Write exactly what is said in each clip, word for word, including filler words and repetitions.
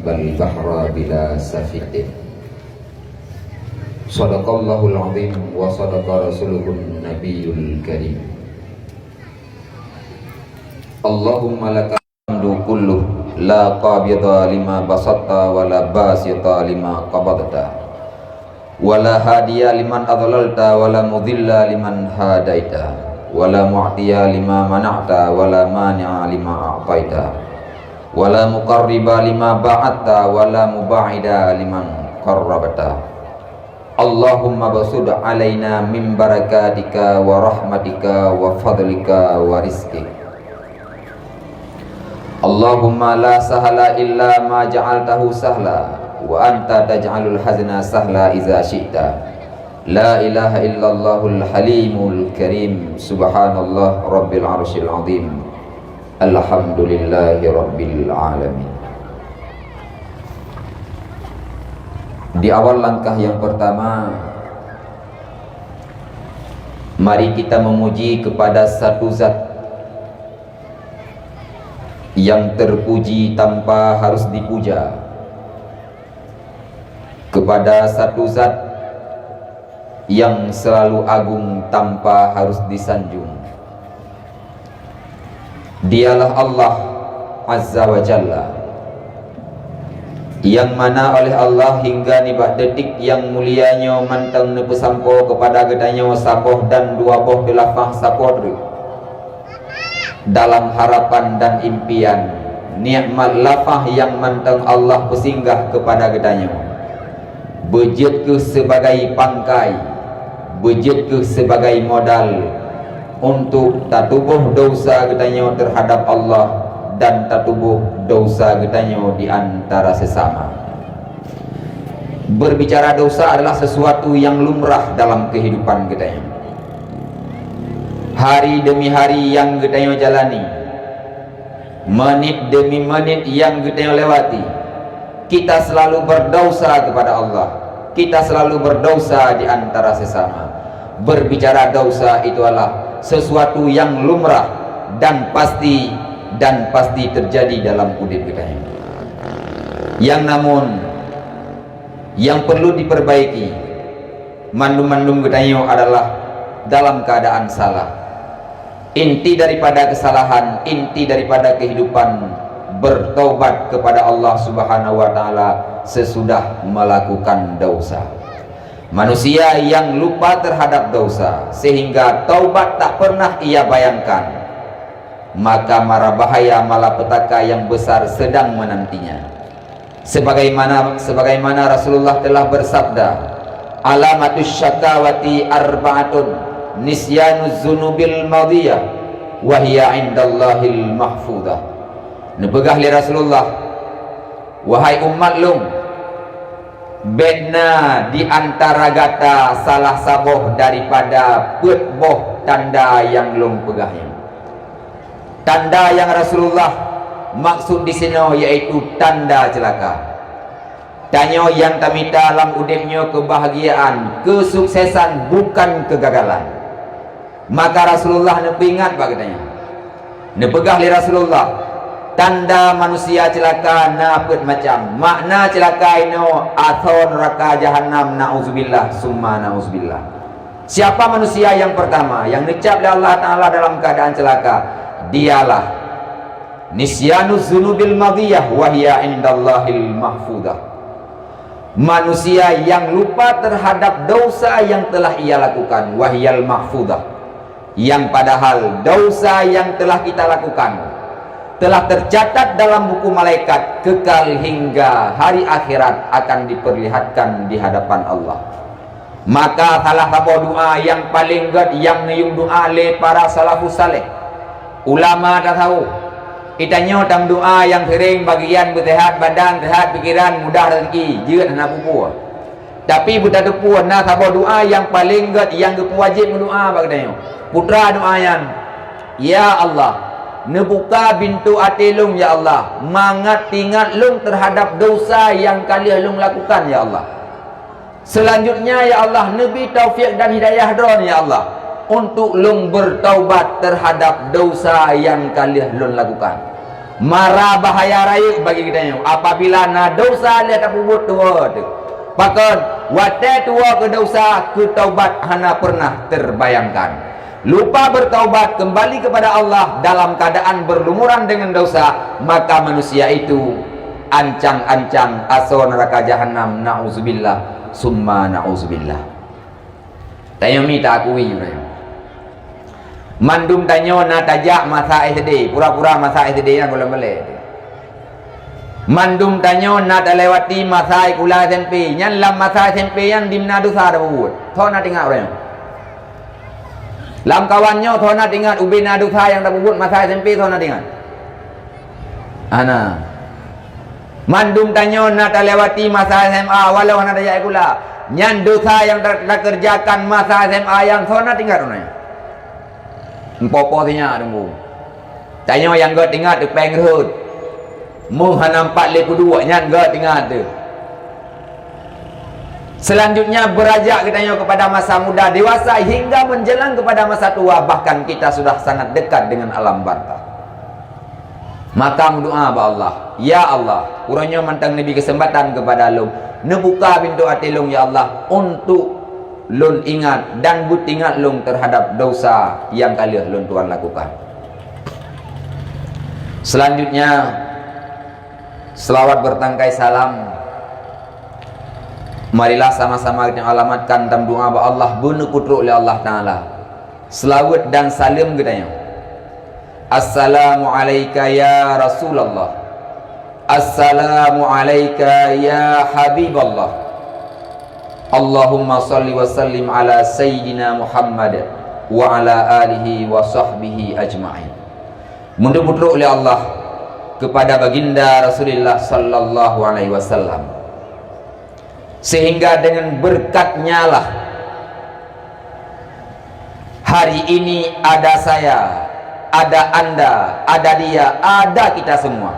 bal bahra bila safitin. Sadaqallahul azim wa sadaqa rasuluhun nabiyul karim. Allahumma lakal hamdu kulluh, la qabidha lima basatta wa la basita lima qabadta. Wa la hadiya liman adlalta wa la mudhilla liman hadaita, wa la mu'tiya lima mana'ta wa la mani'a lima a'taita, wa la muqarriba lima ba'adta wa la muba'ida liman qarrabta. Allahumma basud alaina min barakatika wa rahmatika wa fadlika wa rizqik. Allahumma la sahla illa ma ja'altahu sahla, wa anta taj'alul hazna sahla iza syi'ta. La ilaha illallahul halimul karim. Subhanallah rabbil arsyil azim. Alhamdulillahi rabbil alamin. Di awal langkah yang pertama, mari kita memuji kepada satu zat yang terpuji tanpa harus dipuja, kepada satu zat yang selalu agung tanpa harus disanjung. Dialah Allah Azza wa Jalla, yang mana oleh Allah hingga nibak detik yang mulia nyoe mantong neupeusampoe kepada geutanyoe saboh dan dua boh teulafah sapo treuk. Dalam harapan dan impian, nikmat lafah nyang mantong Allah peusinggah keupada geutanyoe, beujeuet kheueh sibagai pangkai, beujeuet kheueh sibagai modal untuk tatuboh desya geutanyoe teuhadab Allah dan tatuboh desya geutanyoe di antara sesama. Berbicara desya adalah sesuatu yang lumrah dalam kehidupan geutanyoe. Hari demi hari nyang geutanyoe jalani, menit demi menit nyang geutanyoe lewati, kita selalu berdosa kepada Allah. Kita selalu berdosa di antara sesama. Berbicara dosa itu adalah sesuatu yang lumrah dan pasti, dan pasti terjadi dalam udeb geutanyoe. Yang namun, yang perlu diperbaiki, mandum-mandum geutanyoe adalah dalam keadaan salah. Inti daripada kesalahan, inti daripada kehidupan, bertaubat kepada Allah Subhanahu wa Ta'ala sesudah melakukan dosa. Manusia yang lupa terhadap dosa sehingga taubat tak pernah ia bayangkan, maka mara bahaya malapetaka yang besar sedang menantinya. Sebagaimana, sebagaimana Rasulullah telah bersabda, "Alamatus syakawati arba'atun, nisyanuz zunubil madiyah, wa hiya indallahil mahfudah." Neupeugah lé Rasulullah, "Wahai umat lôn, bék na di antara gata salah saboh daripada peuet boh tanda nyang lôn peugah nyoe." Tanda nyang Rasulullah maksud disinoe yaitu tanda ceulaka. Tanyoe nyang tamita lam udeb nyoe keubahgiaan, keusuksesan, bukan keugagalan. Maka Rasulullah neupeuingat bak geutanyoe. Neupeugah lé Rasulullah, tanda manusia ceulaka na peuet macam. Makna ceulaka inoe asoe neuraka jahanam, nauzubillah summa nauzubillah. Siapa manusia yang pertama yang neucap lé Allah Ta'ala dalam keadaan ceulaka? Dialah nisyanuz zunubil madiyah wa hiya indallahil mahfudah. Manusia yang lupa terhadap dosa yang telah ia lakukan, wahiyal mahfudah. Yang padahal dosa yang telah kita lakukan telah tercatat dalam buku malaikat kekal hingga hari akhirat akan diperlihatkan di hadapan Allah. Maka salah saboh doa nyang paleng gét nyang neuyueng doa lé para salafus saleh, ulama tasawuf. Geutanyoe tameudoa nyang sering bagian beuseuhat badan, seuhat pikeran, mudah raseuki, jeuet hana peue-peue. Tapi beutateupeue na saboh doa nyang paleng gét nyang geupeuwajéb meudoa bak geutanyoe. Putra doa nyan, "Ya Allah, neubuka bintu até lôn, ya Allah, mangat teuingat lôn teuhadab dosa nyang ka lheueh lôn lakukan, ya Allah." Selanjutnya, ya Allah, neubri taufik dan hidayah droe, ya Allah, untuk lôn beutaubat teuhadab dosa nyang ka lheueh lôn lakukan. Mara bahaya rayeuk bagi geutanyoe apabila na desya lheueh tapeubuet tuwoe teuh. Pakon, watée tuwoe keu desya, keu taubat hana peureunah teubayangkan. Lupa bertaubat, kembali kepada Allah dalam keadaan berlumuran dengan dosa, maka manusia itu ancang-ancang asoe neuraka jahanam, na'uzubillah, summa na'uzubillah. Tanyoe mi taakui uroe nyoe. Mandum tanyoe na tajak masa S D, pura-pura masa S D nyang gohlom balée. Mandum tanyoe na talewati masa sikula S M P, nyan lam masa S M P nyan dimna desya tapeubuet. Soe na teuingat uroe nyoe? Lam kawan nyoe soe na teuingat ubena desya nyang tapeubuet masa S M P, soe na teuingat? Hana. Mandum tanyoe na talewati masa S M A, walau hana tajak sikula. Nyan desya nyang ta-, takeureujakan masa S M A nyan, soe na teuingat uroe nyoe? Meupopo sinyak teungku. Tanyoe nyang gét teuingat teupeng rhot. Meuh hana empat lé peuduek nyan gét teuingat teuh. Selanjutnya, beranjak geutanyoe kepada masa muda, dewasa, hingga menjelang kepada masa tua, bahkan kita sudah sangat dekat dengan alam barzakh. Maka meudoa bak Allah, "Ya Allah, uroe nyoe mantong neubi keuseumpatan keupada lôn, neubuka pintoe até lôn, ya Allah, untuk lôn ingat dan beuteuingat lôn teuhadap desya nyang ka lheueh lôn tuan lakukan." Selanjutnya, selawat bertangkai salam. Marilah sama-sama kita alamatkan dan doa bak Allah, beuneuputrok lé Allah Taala. Selawat dan saleuem geutanyoe. Assalamu'alaika ya Rasulullah. Assalamu'alaika ya Habiballah. Allahumma salli wa sallim ala Sayyidina Muhammad wa ala alihi wa sahbihi ajma'in. Meuneubeutrok lé Allah kepada Baginda Rasulullah sallallahu alaihi wasallam. Sehingga dengan berkatnyalah hari ini ada saya, ada anda, ada dia, ada kita semua.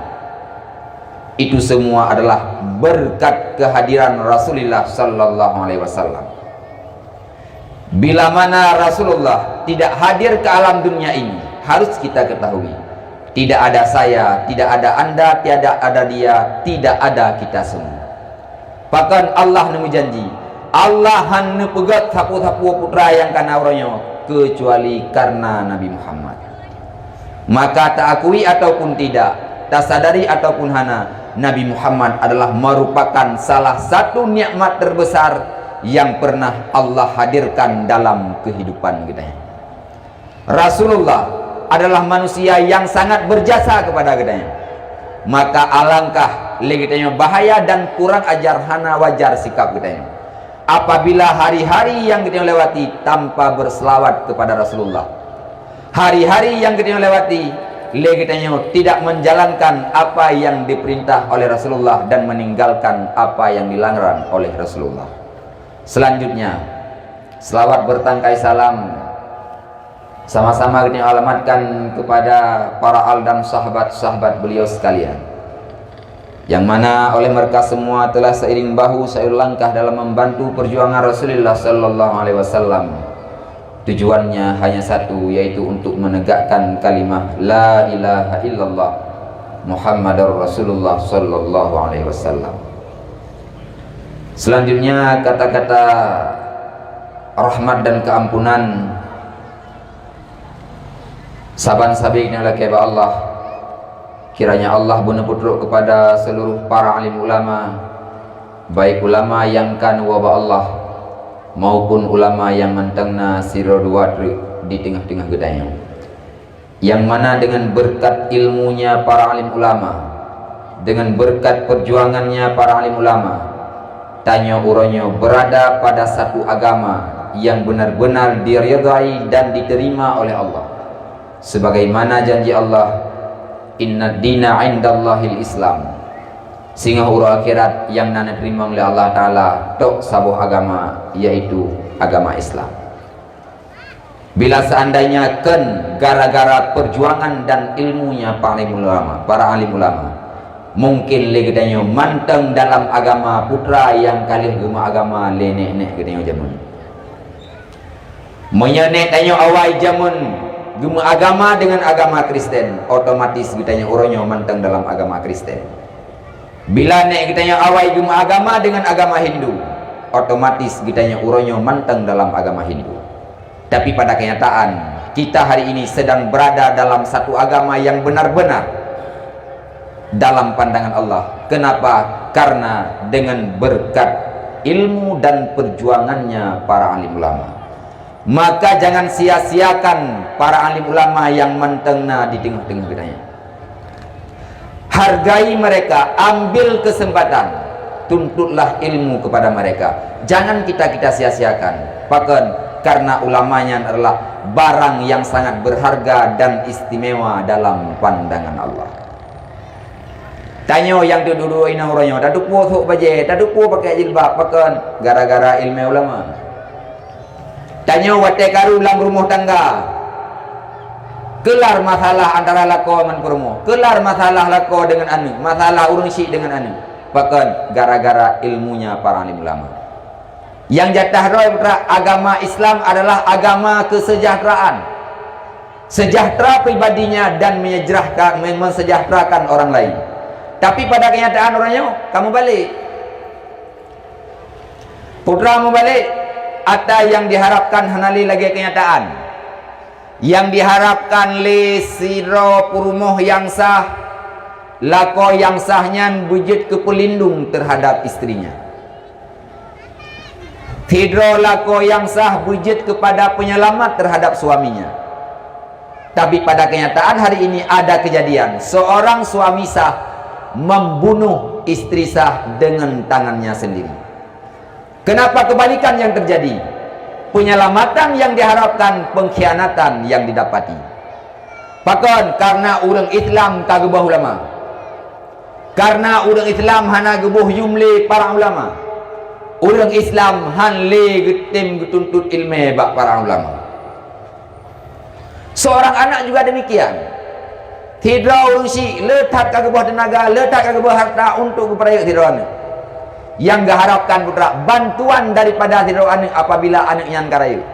Itu semua adalah berkat kehadiran Rasulullah sallallahu alaihi wasallam. Bila mana Rasulullah tidak hadir ke alam dunia ini, harus kita ketahui, tidak ada saya, tidak ada anda, tiada ada dia, tidak ada kita semua. Pakon Allah neumeujanji, Allah hana neupeugét sapeue-sapeue putra nyang kana uroe nyoe keucuali karena Nabi Muhammad. Maka taakui ataupun tidak, tasadari ataupun hana, Nabi Muhammad adalah merupakan salah satu nikmat terbesar yang pernah Allah hadirkan dalam kehidupan geutanyoe. Rasulullah adalah manusia yang sangat berjasa kepada geutanyoe. Maka alangkah lé geutanyoe bahaya dan kurang ajar hana wajar sikap geutanyoe. Apabila hari-hari nyang geutanyoe lewati tanpa berselawat kepada Rasulullah, hari-hari nyang geutanyoe lewati lé geutanyoe tidak menjalankan apa yang diperintah oleh Rasulullah dan meninggalkan apa yang dilarang oleh Rasulullah. Selanjutnya, selawat bertangkai salam sama-sama geutanyoe alamatkan kepada para al dan sahabat-sahabat beliau sekalian, yang mana oleh mereka semua telah seiring bahu seiring langkah dalam membantu perjuangan Rasulullah sallallahu alaihi wasallam. Tujuannya hanya satu, yaitu untuk menegakkan kalimah la ilaha illallah Muhammadur Rasulullah sallallahu alaihi wasallam. Selanjutnya, kata-kata rahmat dan keampunan saban sabe nyang lakée bak Allah. Kiranya Allah beuneuputrok kepada seluruh para alim ulama, baik ulama nyang ka neuwoe bak Allah maupun ulama nyang mantong na sidroe dua treuk di teungoh-teungoh geutanyoe. Yang mana dengan berkat ilmunya para alim ulama, dengan berkat perjuangannya para alim ulama, tanyoe uroe nyoe berada pada satu agama yang benar-benar diridai dan diterima oleh Allah. Sebagaimana janji Allah, "Innad dina indallahil Islam." Singoh uroe akhirat nyang na neuteurimong lé Allah Taala tok saboh agama, yaitu agama Islam. Bila seandainya kon gara-gara perjuangan dan ilmunya para alim ulama, para alim ulama, mungkin lé geutanyoe mantong dalam agama putra nyang ka lheueh geumeuagama lé nek-nek geutanyoe jameun. Meunyoe nek tanyoe awai jameun Geumeuagama deungon agama Kristen, otomatis geutanyoe uroe nyoe mantong dalam agama Kristen. Bila nek geutanyoe awai geumeuagama deungon agama Hindu, otomatis geutanyoe uroe nyoe mantong dalam agama Hindu. Tapi pada kenyataan, kita hari ini sedang berada dalam satu agama yang benar-benar dalam pandangan Allah. Kenapa? Karena dengan berkat ilmu dan perjuangannya para alim ulama. Maka jangan sia-siakan para alim ulama yang mantong na di teungoh-teungoh geutanyoe. Hargai mereka, ambil kesempatan, tuntutlah ilmu kepada mereka. Jangan kita-kita sia-siakan. Pakon? Karena ulama nyan adalah barang yang sangat berharga dan istimewa dalam pandangan Allah. Tanyoe nyang duek-duek inong uroe nyoe, tateupeue sôk bajée, tateupeue pakai jilbab, pakon? Gara-gara ileumèe ulama. Tanyoe watée karu lam rumoh tangga, keular masalah antara lakoe ngon peurumoh, keular masalah lakoe deungon aneuk, masalah ureuëng syik deungon aneuk. Pakon? Gara-gara ilmunya para alim ulama. Nyang jatah droe putra, agama Islam adalah agama kesejahteraan. Sejahtera pribadinya dan menyejahterakan, mensejahterakan orang lain. Tapi pada kenyataan uroe nyoe, ka meubalek. Putra meubalek, ata nyang diharapkan hana lé lagée kenyataan. Nyang diharapkan lé sidroe peurumoh nyang sah, lakoe nyang sah nyan beujeuet keu peulindong terhadap istrinya. Sidroe lakoe nyang sah beujeuet keupada penyelamat terhadap suaminya. Tapi pada kenyataan hari ini ada kejadian, seorang suami sah membunuh istri sah dengan tangannya sendiri. Kenapa kebalikan yang terjadi? Penyelamatan yang diharapkan, pengkhianatan yang didapati. Pakon? Karena ureuëng Islam ka geuboh ulama. Karena ureuëng Islam hana geuboh yum lé para ulama. Ureuëng Islam han lé geutem geutuntot ileumèe bak para ulama. Seorang anak juga demikian. Sidroe ureuëng syik le that ka geuboh teunaga, le that ka geuboh harta untuk geupeurayeuk sidroe aneuk. Nyang geuharapkan putra bantuan daripada sidroe aneuk apabila aneuk nyan ka rayeuk.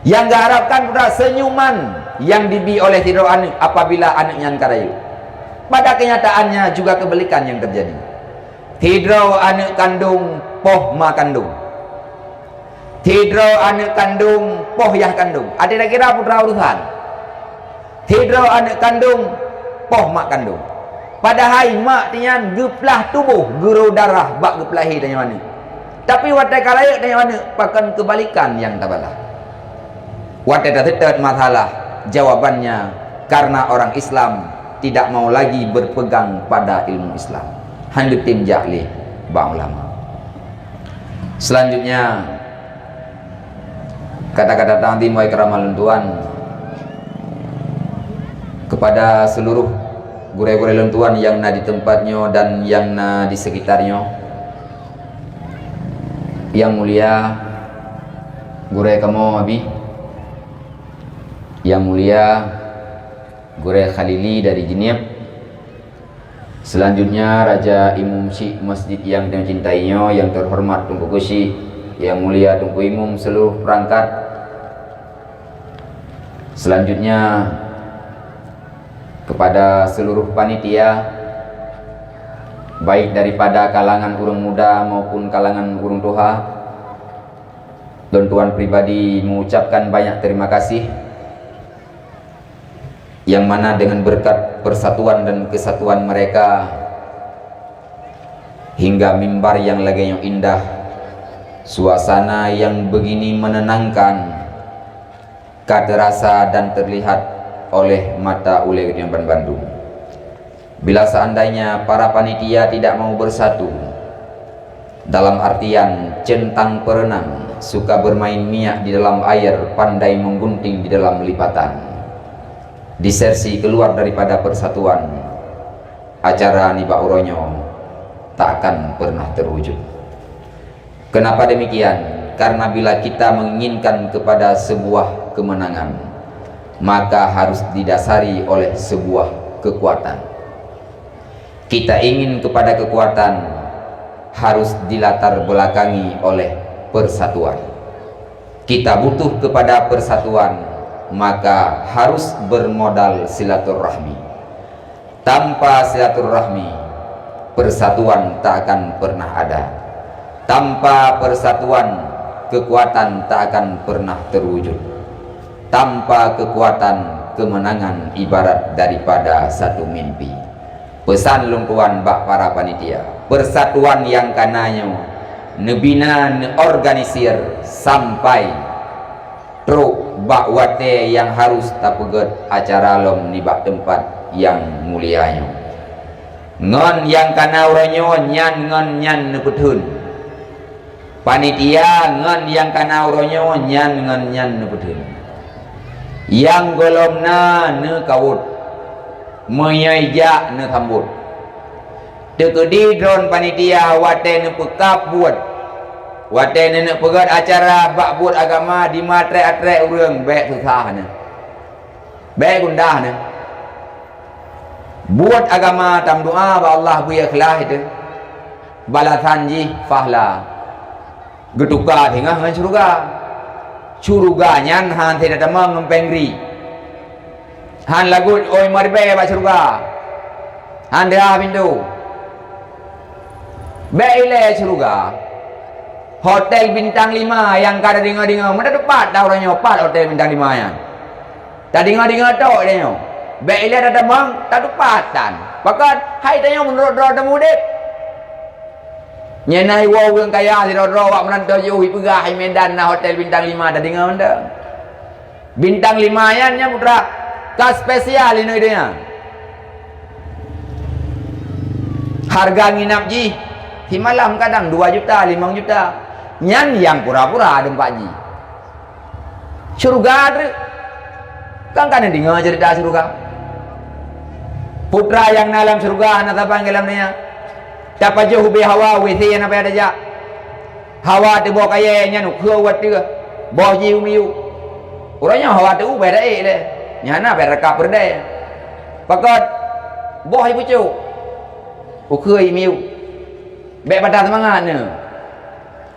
Nyang geuharapkan putra senyuman nyang dibi oleh sidroe aneuk apabila aneuk nyan ka rayeuk. Pada kenyataannya juga kebalikan yang terjadi. Sidroe aneuk kandong poh ma kandong. Sidroe aneuk kandong poh yah kandong. Adak takira putra urusan. Sidroe aneuk kandong poh mak kandong. Padahai mak nyan geuplah tuboh, geuro darah bak geupeulahé tanyoe aneuk. Tapi watée ka rayeuk tanyoe aneuk, pakon kebalikan nyang tabalah. Watée taseutôt masalah, jawabannya karena orang Islam tidak mau lagi berpegang pada ilmu Islam. Han geutem jak lé bak ulama. Selanjutnya, kata-kata takzim wa ikram lôn tuan kepada seluruh gurée-gurée lôn tuan nyang na di teumpat nyoe dan nyang na di sekitar nyoe. Yang mulia gurée kamoe Abi, yang mulia gurée Khalili dari Jeunieb, selanjutnya Raja Imum Syik Masjid yang kami cintai nyoe, yang terhormat Teungku Geuchik, yang mulia Teungku Imum seluruh perangkat. Selanjutnya kepada seluruh panitia, baik daripada kalangan ureuëng muda maupun kalangan ureuëng tuha, lôn tuan pribadi mengucapkan banyak terima kasih yang mana dengan berkat persatuan dan kesatuan mereka, hingga mimbar yang lagée nyoe indah, suasana yang begini menenangkan, ka terasa dan terlihat oleh mata ulée geutanyoe banbandum. Bila seandainya para panitia tidak mau bersatu, dalam artian centang perenang, suka bermain minyak di dalam air, pandai menggunting di dalam lipatan, disersi keluar daripada persatuan, acara nibak uroe nyoe tak akan pernah terwujud. Kenapa demikian? Karena bila kita menginginkan kepada sebuah kemenangan, maka harus didasari oleh sebuah kekuatan. Kita ingin kepada kekuatan, harus dilatar belakangi oleh persatuan. Kita butuh kepada persatuan, maka harus bermodal silaturahmi. Tanpa silaturahmi, persatuan tak akan pernah ada. Tanpa persatuan, kekuatan tak akan pernah terwujud. Tanpa kekuatan, kemenangan ibarat daripada satu mimpi. Peusan lôn tuan bak para panitia, persatuan nyang ka na nyoe neubina, neuorganisir sampai trok bak watée nyang harus tapeugét acara lom nibak teumpat nyang mulia nyoe. Ngon nyang ka na uroe nyoe nyan ngon nyan neupeutheun. Panitia ngon nyang ka na uroe nyoe nyan ngon nyan neupeutheun. Nyang gohlom na neukawot, meunyoe jak neusambot. Teukeudi droen panitia watée neupeukab buet, watée neuneuk peugét acara bak buet agama di matrek-atrek ureuëng, bék susah neuh, bék gundah neuh. Buet agama tameudoá bak Allah beu ikhlaih teuh, balasan jih fahla. Geutuka singoh ngon syeuruga. Syeuruga nyan han sira tamong ngon péng gri. Han lagut ôi meuribée bak syeuruga. Han deuhah pintoe. Bék ilée syeuruga. Hotel bintang lima nyang ka tadeungoe-deungoe, meunan pat dah uroe nyoe pat hotel bintang lima nyan. Tadeungoe-deungoe tok ilée nyoe. Bék ilée tatamong, tatupat tan. Pakon hai tanyoe meunurot droe tameudeb. Nyan na iwoe ureuëng kaya sidroe-droe bak meurantau jiôh ipeugah hai Medan na hotel bintang lima, tadeungoe mantong. Bintang lima nyan, nyan putra ka spesial inoe donya. Harga nginap jih simalam kadang dua juta, limong juta. Nyan nyang pura-pura teumpat jih. Syeuruga treuk. Kan ka neudeungoe ceurita syeuruga. Putra nyang na lam syeuruga hana saban lé lam donya. Tapajoh ubé hawa, WC hana payah tajak. Hawa teuboh kayée nyan ukheue u ateueh, boh jih u miyueb. Uroe nyoe hawa teu ubé taék lé, nyan hana payah raka peureudée. Pakon? Boh jipeucok, ukheue i miyueb. Bék patah seumangat neuh.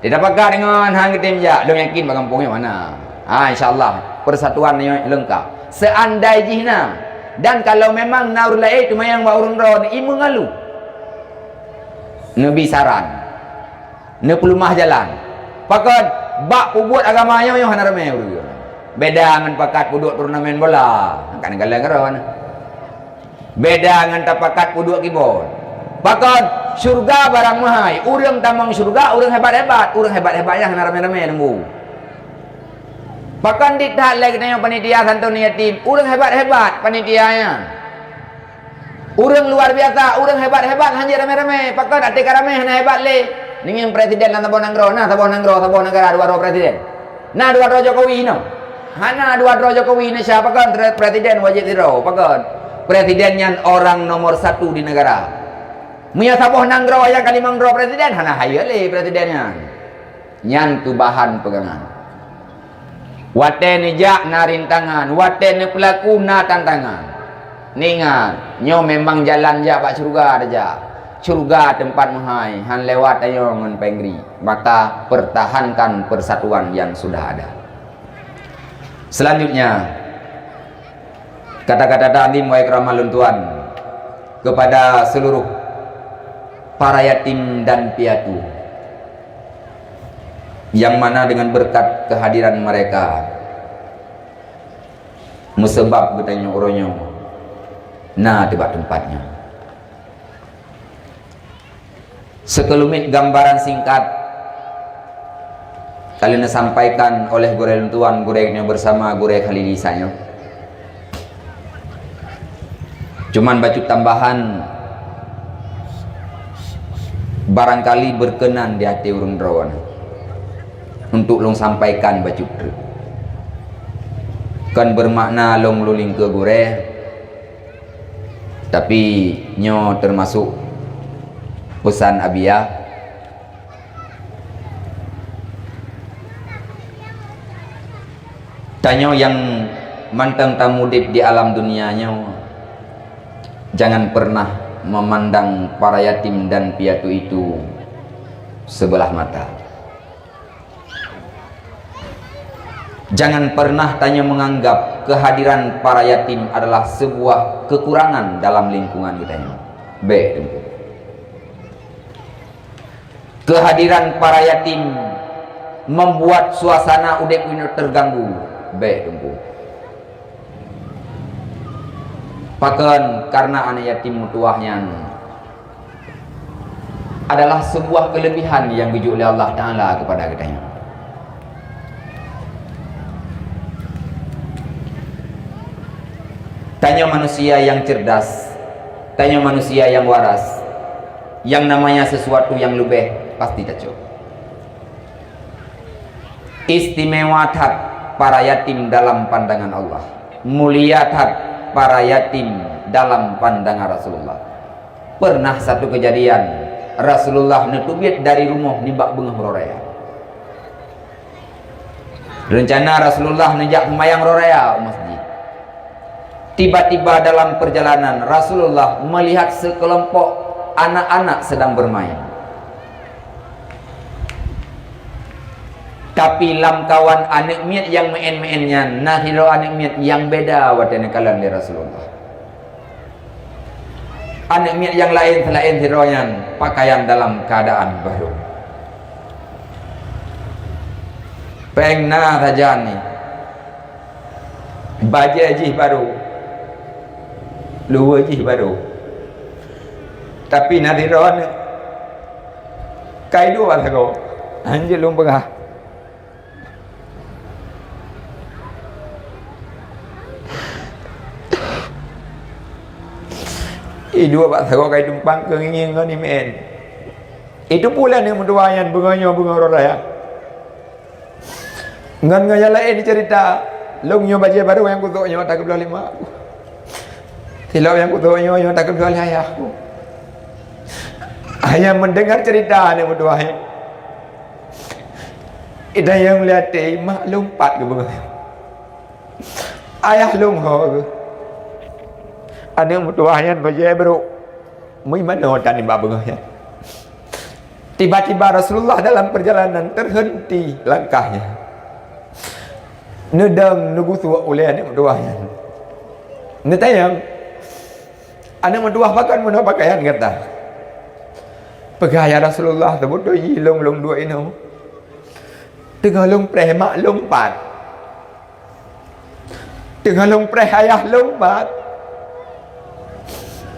Di tapakat deungon han geutem jak, lôn yakin bak gampông nyoe hana. Ha, insya Allah, persatuan nyoe leungkap. Seandai jih na, dan kalau memang na ureuëng laén teuma nyang bak ureuëng droe, imeungalu. Neubi saran. Neupeuleumah jalan. Pakon? Bak peubuet agama nyoe, nyoe hana ramé ureuëng. Beda ngon pakat peuduek turnamen bola. Kan galeng keudroe. Beda ngon tapakat peuduek kibon. Pakon? Syeuruga barang meuhai. Ureuëng tamong syeuruga, ureuëng hebat-hebat. Ureuëng hebat-hebat nyan hana ramé-ramé teunggu. Pakon dit that lé geutanyoe panitia santonan yatim? Ureuëng hebat-hebat panitia nyan. Ureuëng luar biasa, ureuëng hebat-hebat hana jeuet ramé-ramé. Pakon até ka ramé hana hebat lé? Ngieng presiden lam saboh nanggroe, na saboh nanggroe, saboh negara dua droe presiden. Na dua droe Jokowi inoe? Hana dua droe Jokowi Indonesia, pakon tre-, presiden wajéb sidroe, pakon? Presiden nyan orang nomor satu di negara. Meunyoe saboh nanggroe nyang ka limong droe presiden, hana hayeue lé presiden nyan. Nyan keuh bahan peugangan. Watée neujak na rintangan, watée neupeulaku na tantangan. Neuingat, nyoe memang jalan jak bak syeuruga tajak. Syeuruga teumpat meuhai, han lewat tanyoe ngon péng gri. Maka, pertahankan persatuan yang sudah ada. Selanjutnya, kata-kata takzim wa ikram lôn tuan kepada seluruh para yatim dan piatu, yang mana dengan berkat kehadiran mereka, meusabab geutanyoe uroe nyoe na teuh bak teumpat nyoe. Sekelumit gambaran singkat ka lheueh neusampaikan oleh gurée lôn tuan, gurée nyoe bersama gurée Khalili sanyoe. Cuman bacut tambahan, barangkali berkenan di até ureuëng droe nyoe untuk lôn sampaikan bacut treuk. Kon bermakna lôn lulingke gurée, tapi nyoe termasuk pesan Abia. Tanyoe nyang mantong tamudeb di alam dunia nyoe, jangan pernah memandang para yatim dan piatu itu sebelah mata. Jangan pernah tanyoe menganggap Kehadiran para yatim adalah sebuah kekurangan dalam lingkungan geutanyoe. Bèk Teungku. Kehadiran para yatim membuat suasana udép geutanyoe terganggu. Bèk Teungku. Pakon? Karena aneuk yatim meutuwah nyan adalah sebuah kelebihan nyang geujok lé Allah Taala keupada geutanyoe. Tanyoe manusia nyang cerdas, tanyoe manusia nyang waras, nyang namanya sesuatu nyang leubeh pasti tacok. Istimewa that para yatim dalam pandangan Allah. Mulia that para yatim dalam pandangan Rasulullah. Pernah satu kejadian, Rasulullah neuteubiet dari rumoh nibak beungoh uroe raya. Reuncana Rasulullah neujak seumayang uroe raya u masjid. Tiba-tiba dalam perjalanan, Rasulullah melihat sekelompok anak-anak sedang bermain. Tapi lamkawan aneuk miet nyang meu'en-meu'en nyan, na sidroe aneuk miet nyang beda watèe neukalon lé Rasulullah. Aneuk miet nyang laén seulaén sidroe nyan pakaian dalam keuadaan barô. Péng na sajan nyan. Bajèe jih barô, luweue jih barô. Tapi na sidroe aneuk, ka idua bak sagoe. Hanjeuet lôn peugah. Idua bak sagoe ka itumpang keu ngieng-ngieng ngon imeu'en. Itu pula aneuk meutuwah nyan beungoh nyoe beungoh uroe raya. Ngon, ngon nyang laén cerita, lôn nyoe bajèe barô nyang kusok nyoe takeubloe lé mak. Silop nyang kusok nyoe, nyoe takeubloe lé ayah ku. Hanya mendengar cerita aneuk meutuwah nyan. Ida nyang meulihat, mak lôn pat geuh beungoh. Ayah lôn ho geuh. Aneuk meutuwah nyan bajèe brôk. Meuimanoe tan nibak beungoh nyan. Tiba-tiba Rasulullah dalam perjalanan terhenti langkahnya. Neudong, neugusuek ulèe aneuk meutuwah nyan. Neutanyong, "Aneuk meutuwah, pakon meunoe pakaian gata?" Peugah, "Ya Rasulullah, seubeutôi jih lôn, lôn duek inoe. Teungoh lôn preh mak lôn pat." Teungoh lôn preh ayah lôn pat.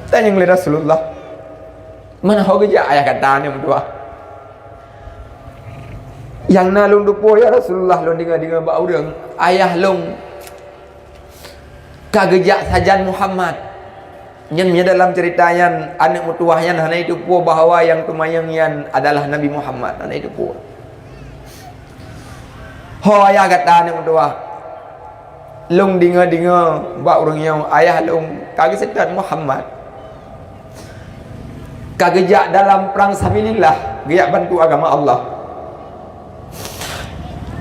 Tanyong lé Rasulullah, "Meunoe ho geujak ayah gata aneuk meutuwah?" "Nyang na lôn teupeue, ya Rasulullah, lôn deungoe-deungoe bak ureueng, ayah lôn ka geujak sajan Muhammad." Nyan, nyan dalam cerita nyan, aneuk meutuwah nyan hana jiteupeue bahwa nyang teumanyong nyan adalah Nabi Muhammad, hana jiteupeue. "Ho ayah gata aneuk meutuwah, lôn deungoe-deungoe bak ureueng nyoe ayah lôn ka geuseutôt Muhammad, ka geujak dalam prang sabilillah, geujak bantu agama Allah.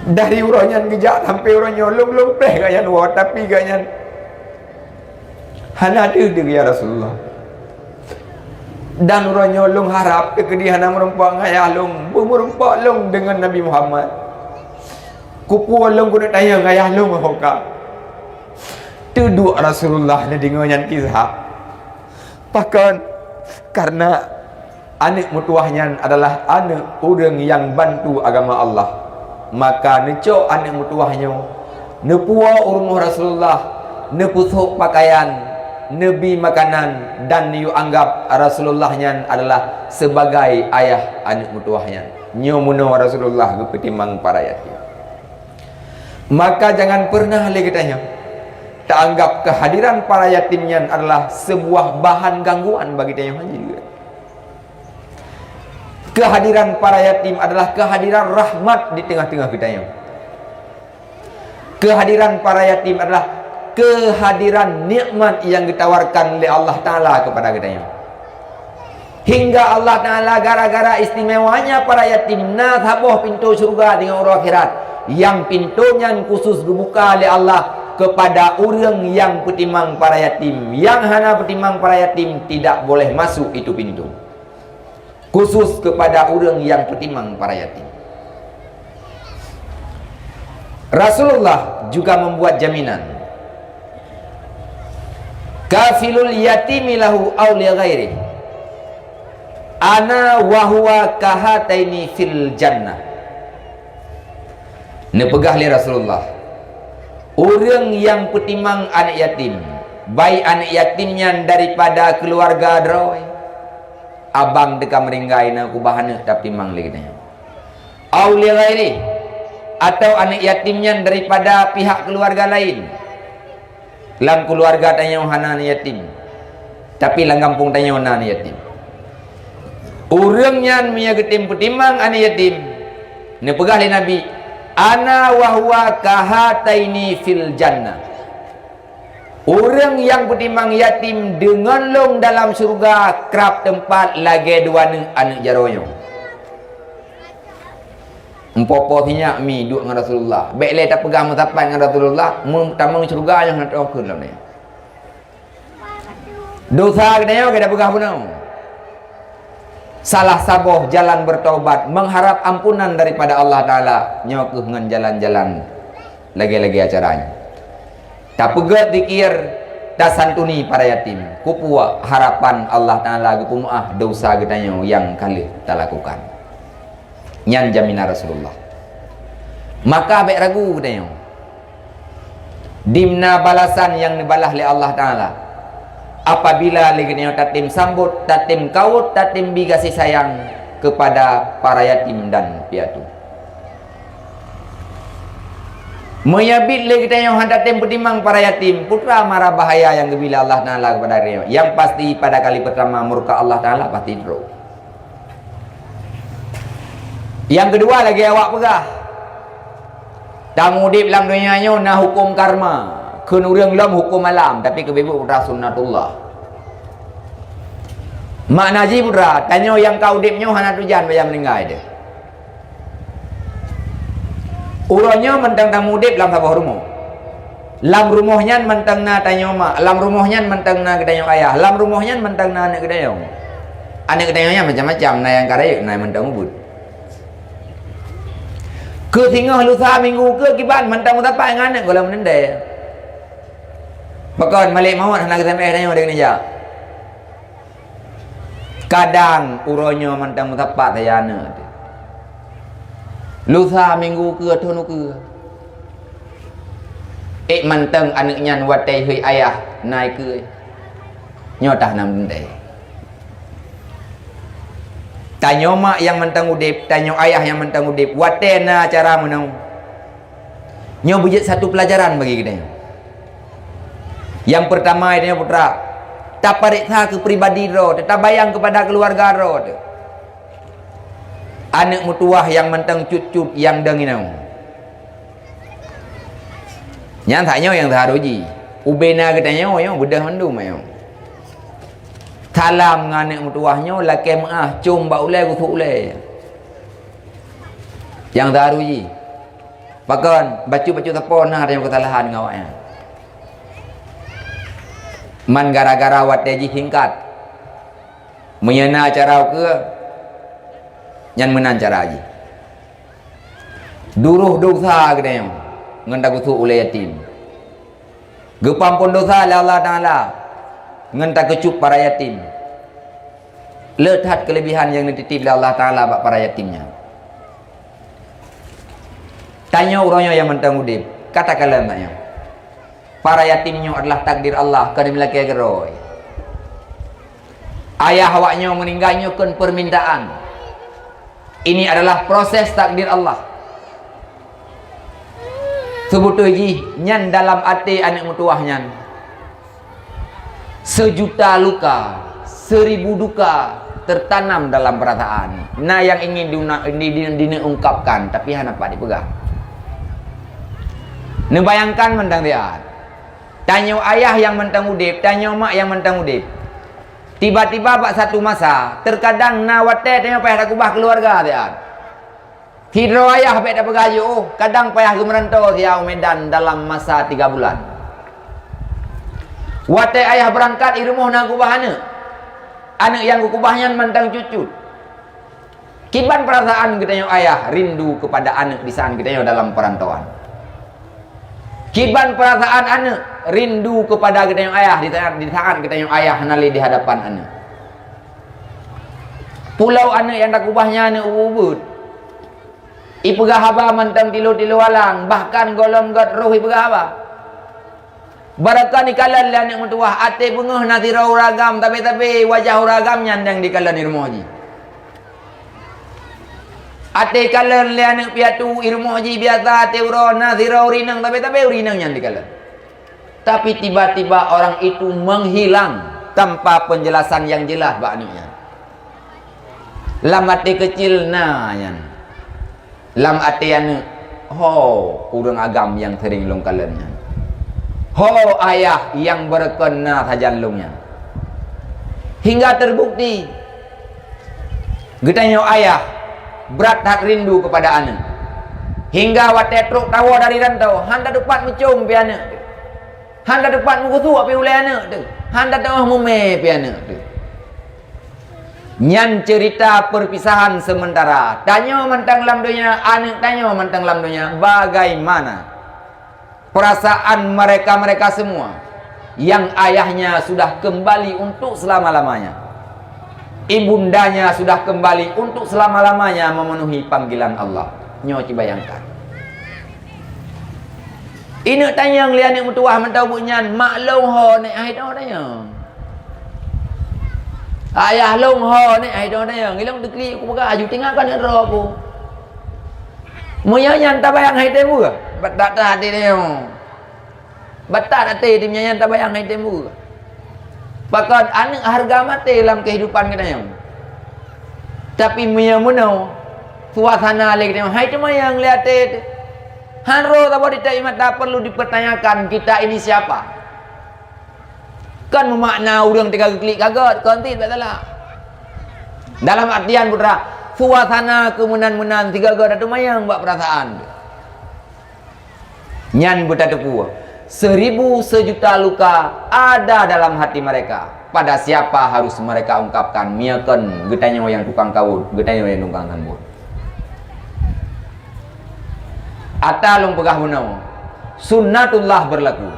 Dari uroe nyan geujak sampoe uroe nyoe lôn, lôn preh gobnyan woe, tapi gobnyan hana deuh-deuh, ya Rasulullah. Dan uroe nyoe lôn harab teukeudi hana meurumpok ngon ayah lôn, beumeureumpok lôn deungon Nabi Muhammad. Kupuwoe lôn keuneuk tanyong ayah lôn ho ka." Teuduek Rasulullah neudeungoe nyan kisah. Pakon? Karena aneuk meutuwah nyan adalah aneuk ureueng nyang bantu agama Allah. Maka neucok aneuk meutuwah nyoe, neupuwoe u rumoh Rasulullah, neupeusôk pakaian, neubi makanan, dan neuyue anggab Rasulullah nyan adalah sebagai ayah aneuk meutuwah nyan. Nyoe meunoe Rasulullah geupeutimang para yatim. Maka jangan pernah lé geutanyoe taanggap kehadiran para yatim nyan adalah sebuah bahan gangguan bagi tanyoe, hana jeuet. Kehadiran para yatim adalah kehadiran rahmat di teungoh-teungoh geutanyoe. Kehadiran para yatim adalah kehadiran nikmat nyang geutawarkan lé Allah Taala keupada geutanyoe. Hingga Allah Taala gara-gara istimewanya para yatim na saboh pintoe syeuruga deungon uroe akhirat, nyang pintoe nyan khusus geubuka lé Allah keupada ureueng nyang peutimang para yatim. Nyang hana peutimang para yatim tidak boleh masuk itu pintu. Khusus keupada ureueng nyang peutimang para yatim. Rasulullah juga membuat jaminan. Kafilul yatimi lahu aw li ghairi. Ana wa huwa kahataini fil jannah. Neupeugah lé Rasulullah, ureuëng nyang peutimang aneuëk yatim, baik aneuëk yatim nyan daripada keuluwarga droe, abang teuka meuninggai na keubah aneuëk tapeutimang lé geutanyoe. Aw li ghairi, atawa aneuëk yatim nyan daripada pihak keuluwarga laén. Lam keuluwarga tanyoe hana aneuëk yatim, tapi lam gampông tanyoe na aneuëk yatim. Ureuëng nyan meunyoe geutem peutimang aneuëk yatim, neupeugah lé Nabi, "Ana wa huwa kahataini fil jannah." Ureuëng nyang peutimang yatim deungon lôn dalam syeuruga krab teumpat lagée dua aneuëk, aneuëk jaroe nyoe. Meupoh-poh sinyak mi duek ngon Rasulullah. Bék lé tapeugah meusapat ngon Rasulullah, meu-, tamong syeuruga nyang hana teuoh kheun lom nyan. Dosa geutanyoe ka tapeugah bunoe. Salah saboh jalan bertaubat, mengharap ampunan daripada Allah Taala, nyoe kheueh ngon jalan-jalan lagée-lagée acara nyoe. Tapeugét zikir, tasantuni para yatim. Kupeue harapan Allah Taala geupeumeuáh dosa geutanyoe nyang ka lheueh talakukan. Nyan jaminan Rasulullah. Maka bék ragu geutanyoe. Dimna balasan nyang neubalah lé Allah Taala apabila lé geutanyoe tatem sambot, tatem kawot, tatem bi gaséh sayang keupada para yatim dan piatu. Meunyoe biet lé geutanyoe hana tatem peutimang para yatim, peue teuma mara bahaya nyang geubri lé Allah Taala keupada geutanyoe. Nyang pasti pada kali peurtama murka Allah Taala pasti trok. Nyang keudua lagée awak peugah, tameudeb lam donya nyoe na huköm karma, kheun ureuëng lom huköm alam, tapi keu beubuet putra sunnatullah. Makna jih putra, tanyoe nyang ka udeb nyoe hana tujan bak nyang meuninggai deh. Uroe nyoe mantong tameudeb lam saboh rumoh. Lam rumoh nyan mantong na tanyoe mak, lam rumoh nyan mantong na geutanyoe ayah, lam rumoh nyan mantong na aneuëk geutanyoe. Aneuëk geutanyoe nyan macam-macam, na nyang ka rayeuk, na nyang mantong ubit. Keu singoh lusa minggu keu kiban mantong meusapat ngon aneuëk gohlom meunindai. Pakon malaikat maut hana geuseumeh tanyoe deungon jak. Kadang uroe nyoe mantong meusapat sajan aneuëk. Lusa minggu keu thon ukeue. Ék mantong aneuëk nyan watée hôi ayah na ikeue. Nyoe tah na meudeh. Tanyoe mak nyang mantong udeb, tanyoe ayah nyang mantong udeb, watée na acara meunoe. Nyoe beujeuet satu peulajaran bagi geutanyoe. Nyang peurtama geutanyoe putra, tapareksa keu pribadi droe, tabayang keupada keuluwarga droe. Aneuëk meutuwah nyang mantong cut-cut nyang dong inoe. Nyan that nyoe nyang teuharôh jih. Ubena geutanyoe nyoe beudôh mandum nyoe. Salam ngon aneuëk meutuwah nyoe lakée meuáh com bak ulée geusuek ulée. Nyang teuharôh jih. Pakon bacut-bacut sapo na tanyoe keusalahan ngon awaknyan. Man gara-gara watée jih singkat. Meunyoe na cara ukeue, nyan meunan cara jih. Duroh dosa geutanyoe ngon tageusuek ulée yatim. Geupeuampon dosa lé Allah Taala ngon takeucup para yatim. Le that keulebihan nyang neutitip lé Allah Taala bak para yatim nyan. Tanyoe uroe nyoe nyang mantong udeb, katakanlah tanyoe. Para yatim nyoe adalah takdir Allah, kon meulakée keudroe. Ayah awak nyoe meuninggai nyoe kon peumintaan. Ini adalah proses takdir Allah. Seubeutôi jih nyan dalam até aneuëk meutuwah nyan. Seujuta luka, seuribu duka teutanam dalam peurasaan. Na nyang ingin diuna-, di, di, dineuungkapkan, tapi hana pat jipeugah. Neubayangkan mantong siat. Tanyoe ayah nyang mantong udeb, tanyoe mak nyang mantong udeb. Tiba-tiba bak satu masa, teukadang na watée tanyoe payah takeubah keuluwarga siat. Sidroe ayah bék tapeugah jiôh, kadang payah geumeuranto siat u Medan dalam masa tiga bulan. Watée ayah beurangkat, i rumoh na keubah aneuëk. Aneuëk nyang geukeubah nyan mantong cut-cut. Kiban peurasaan geutanyoe ayah rindu keupada aneuëk disaan geutanyoe dalam peurantauan. Kiban peurasaan aneuëk Rindu kepada geutanyoe ayah di saat, di saat geutanyoe ayah hana lé di hadapan aneuëk. Pulo aneuëk nyang takubah nyan aneuëk ubit-ubit. Ipeugah haba mantong tilu-tilu alang, bahkan gohlom gét roh ipeugah haba. Barokon ikalon lé aneuëk meutuwah, até beungoh na sidroe ureuëng agam, tapi-tapi wajah ureuëng agam nyan nyang dikalon i rumoh jih. Até ikalon lé aneuëk piatu i rumoh jih biasa, até uroe na sidroe ureuëng inong, tapi-tapi ureuëng inong nyan dikalon. Tapi tiba-tiba orang itu menghilang tanpa penjelasan yang jelas bak aneuëk nyan. Lam até keucil na nyan. Lam até aneuëk, ho ureuëng agam nyang sering lôn kalon nyan. Ho ayah nyang barokon na sajan lôn nyan. Hingga terbukti, geutanyoe ayah brat that rindu kepada aneuëk. Hingga watée trok tawoe dari rantau, hana teupat meucom pih aneuëk teuh. Hana teupat meugusuek pih ulée aneuëk teuh. Hana teuoh mumé pih aneuëk teuh. Nyan cerita perpisahan sementara. Tanyoe mantong lam donya, aneuëk tanyoe mantong lam donya, bagaimana perasaan mereka-mereka semua yang ayahnya sudah kembali untuk selama-lamanya? Ibundanya sudah kembali untuk selama-lamanya memenuhi panggilan Allah. Nyoe ci bayangkan. Ineuëk tanyong lé aneuëk meutuwah mantong buet nyan, "Mak lôn ho nèk hai toh tanyong? Ayah lôn ho nèk hai toh tanyong?" Ilong teuklik kupeugah, "Aju tinggai keuneuk droe ku." Meunyoe nyan tabayang hai tém beue, batat that até tanyong. Batat até tém nyan tabayang hai tém beue. Pakon aneuëk hareuga maté lam keuhidupan geutanyoe. Tapi meunyoe meunoe suasana lé geutanyoe, hai teumayang lé até teuh. Harôh saboh di mata perlu dipertanyakan, kita ini siapa? Kon meumakna ureuëng teuka geuklik ka gét, kon cit bak salah. Dalam artian putra, suasana keumeunan-meunan sigoe-goe tateumayang bak peurasaan. Nyan beutateupeue, seribu sejuta luka ada dalam hati mereka. Pada siapa harus mereka ungkapkan? Meunyoe kon geutanyoe nyang tukang kawöt, geutanyoe nyang tukang sambot. Ata lôn peugah bunoe, sunnatullah berlaku.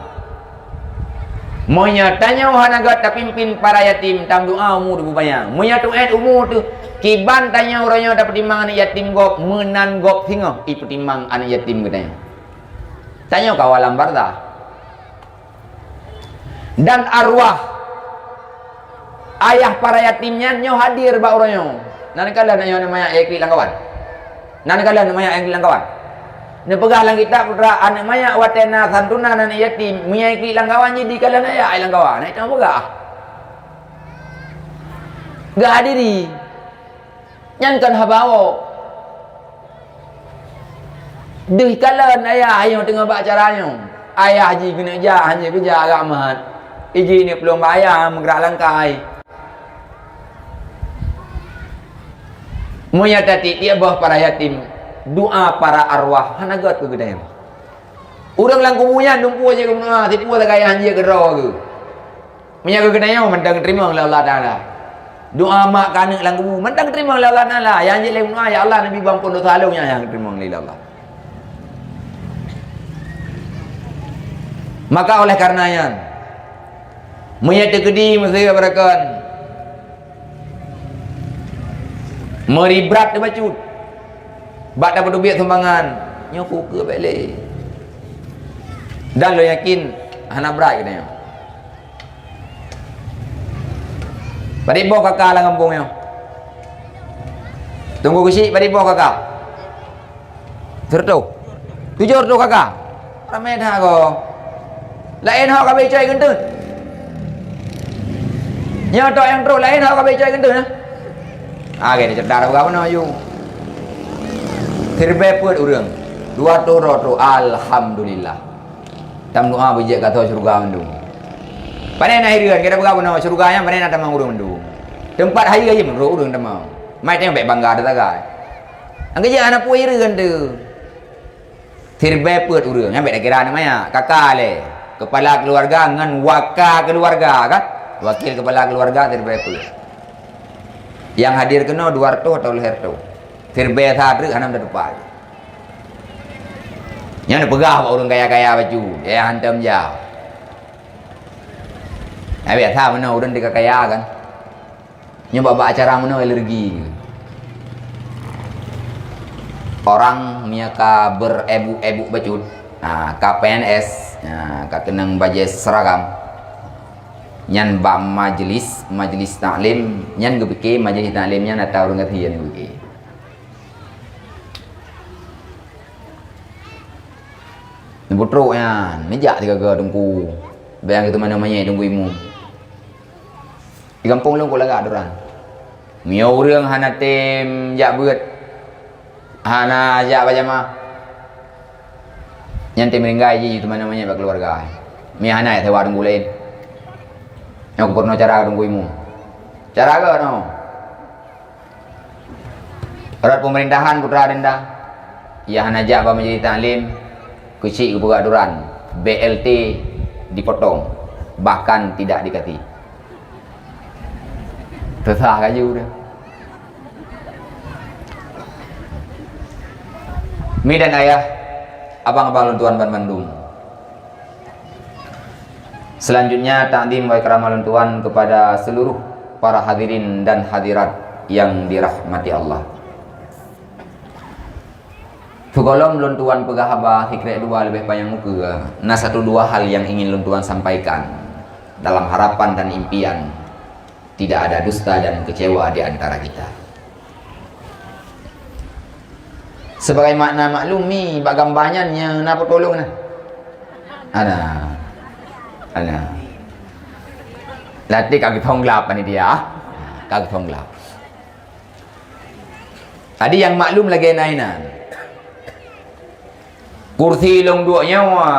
Meunyoe tanyoe hana gét tapimpin para yatim, tameudoa umu teuh bubaya. Meunyoe teuôt umu teuh, kiban tanyoe uroe nyoe tapeutimang aneuëk yatim gob, meunan gob singoh ipeutimang aneuëk yatim geutanyoe. Tanyoe ka u alam barzakh. Dan arwah ayah para yatim nyan nyoe hadir bak uroe nyoe. Na neukalon nyoe aneuëk manyak nyang iklik lam kawan? Na neukalon aneuëk manyak nyang iklik lam kawan? Neupeugah lam kitab putra, aneuëk manyak watée na santunan aneuëk yatim, meunyo iklik lam kawan jih dikalon ayah lam kawan. Na itu peugah. Geuhadiri. Nyan kon haba awök. Deuh kalon ayah nyoe teungoh bak acara nyoe. Ayah jih keuneuk jak, hana geujak agak mat. Iji ni peulom bak ayah meugrak langkai. Meunyo tatiek-tiek boh para yatim, doa para arwah hana gét keu geutanyoe. Ureuëng lam kubu nyan dumpeue jih keu meudoa, sipeue sagai hana jeuet keudroe geuh. Meunyoe geutanyoe mantong geuteurimong lé Allah Taala. Doa mak keu aneuëk lam kubu mantong geuteurimong lé Allah Taala. Nyang jeuet lé meudoa, "Ya Allah, neubi beuampôn desya lôn," nyan nyang geuteurimong lé Allah. Maka oleh karena nyan, meunyoe teukeudi meuseuti beurakan, meuri brat teubacut, bak tapeuteubiet sumbangan, nyoe keu keu bék lé. Dan lôn yakin hana brat geutanyoe. Padit boh kaka lam gampông nyoe? Teungku Geuchik, padit boh kaka? Sireutôh. Tujoh reutôh kaka. Ramé that ko. Laén hok ka beucoi geunteun. Nyoe tok nyang trok laén hok ka beucoi geunteun, eh? Ah, gét, cerita dah bunoe aju. Siribée peuet ureuëng. Dua reutôh droe trok. Alhamdulillah. Tameudoa beujeuet gasoe syeuruga mandum. Pane na hireuen, gata peugah bunoe syeuruga nyan pane na tamong ureuëng mandum. Teumpat hayeue jih meunurot ureuëng tamong. Mai tanyoe bék bangga that sagai. Nyang keujeuet hana peue hireuen teuh. Siribée peuet ureuëng, nyan bék takira aneuëk manyak. Kaka lé, keupala keuluwarga ngon waka keuluwarga kan? Wakil keupala keuluwarga siribée peuet. Nyang hadir keunoe dua reutôh atawa lhée reutôh. Siribée sa treuk hana meuteupah. Nyan neupeugah bak ureuëng kaya-kaya bacut, ya hantom ja. Nah, biasa meunoe ureuëng teuka kaya kan. Nyoe bak-bak acara meunoe alergi. Orang mia ka berebuk-ebuk bacut, nah, ka P N S, nah, ka keunong bajée seragam. Nyan bak majelis, majelis taklim, nyan geupike majelis taklim nyan ata ureuëng gasien geupike. Neubutrok nyan, neujak sigaga teungku. Bayang teuma na manyét teungku imum. Di gampông lôn kok lagak atoran. Meunyoe ureuëng hana tem jak beuet, hana jak bajama, nyan tem meuninggai jih teuma na manyét bak keuluwarga. Meunyoe hana jak sewa teungku laén. Nyoe keupeureunoe cara teungku imum. Cara geuh noh. Rot pemerintahan putra denda, ia hana jak bak majelis taklim, keuchik geupeugah aturan, B L T dipotong, bahkan tidak dikasih. Teusah kaju dah. Mi dan ayah, abang-abang lôn tuan banmandum. Selanjutnya, takdim wa ikram lôn tuan kepada seluruh para hadirin dan hadirat yang dirahmati Allah. Sigohlom lôn tuan peugah haba sikrék dua leubeh panyang ukeue, na satu dua hal yang ingin lôn tuan sampaikan dalam harapan dan impian tidak ada dusta dan kecewa di antara kita. Sebagai makna maklum mi, bak gambar nyan nyoe na peutulông na. Ana. Ana. Latih ka geutong glab panitia. Ka geutong glab. Tadi nyang maklum lagée na inan. Kursi lông duek nyoe,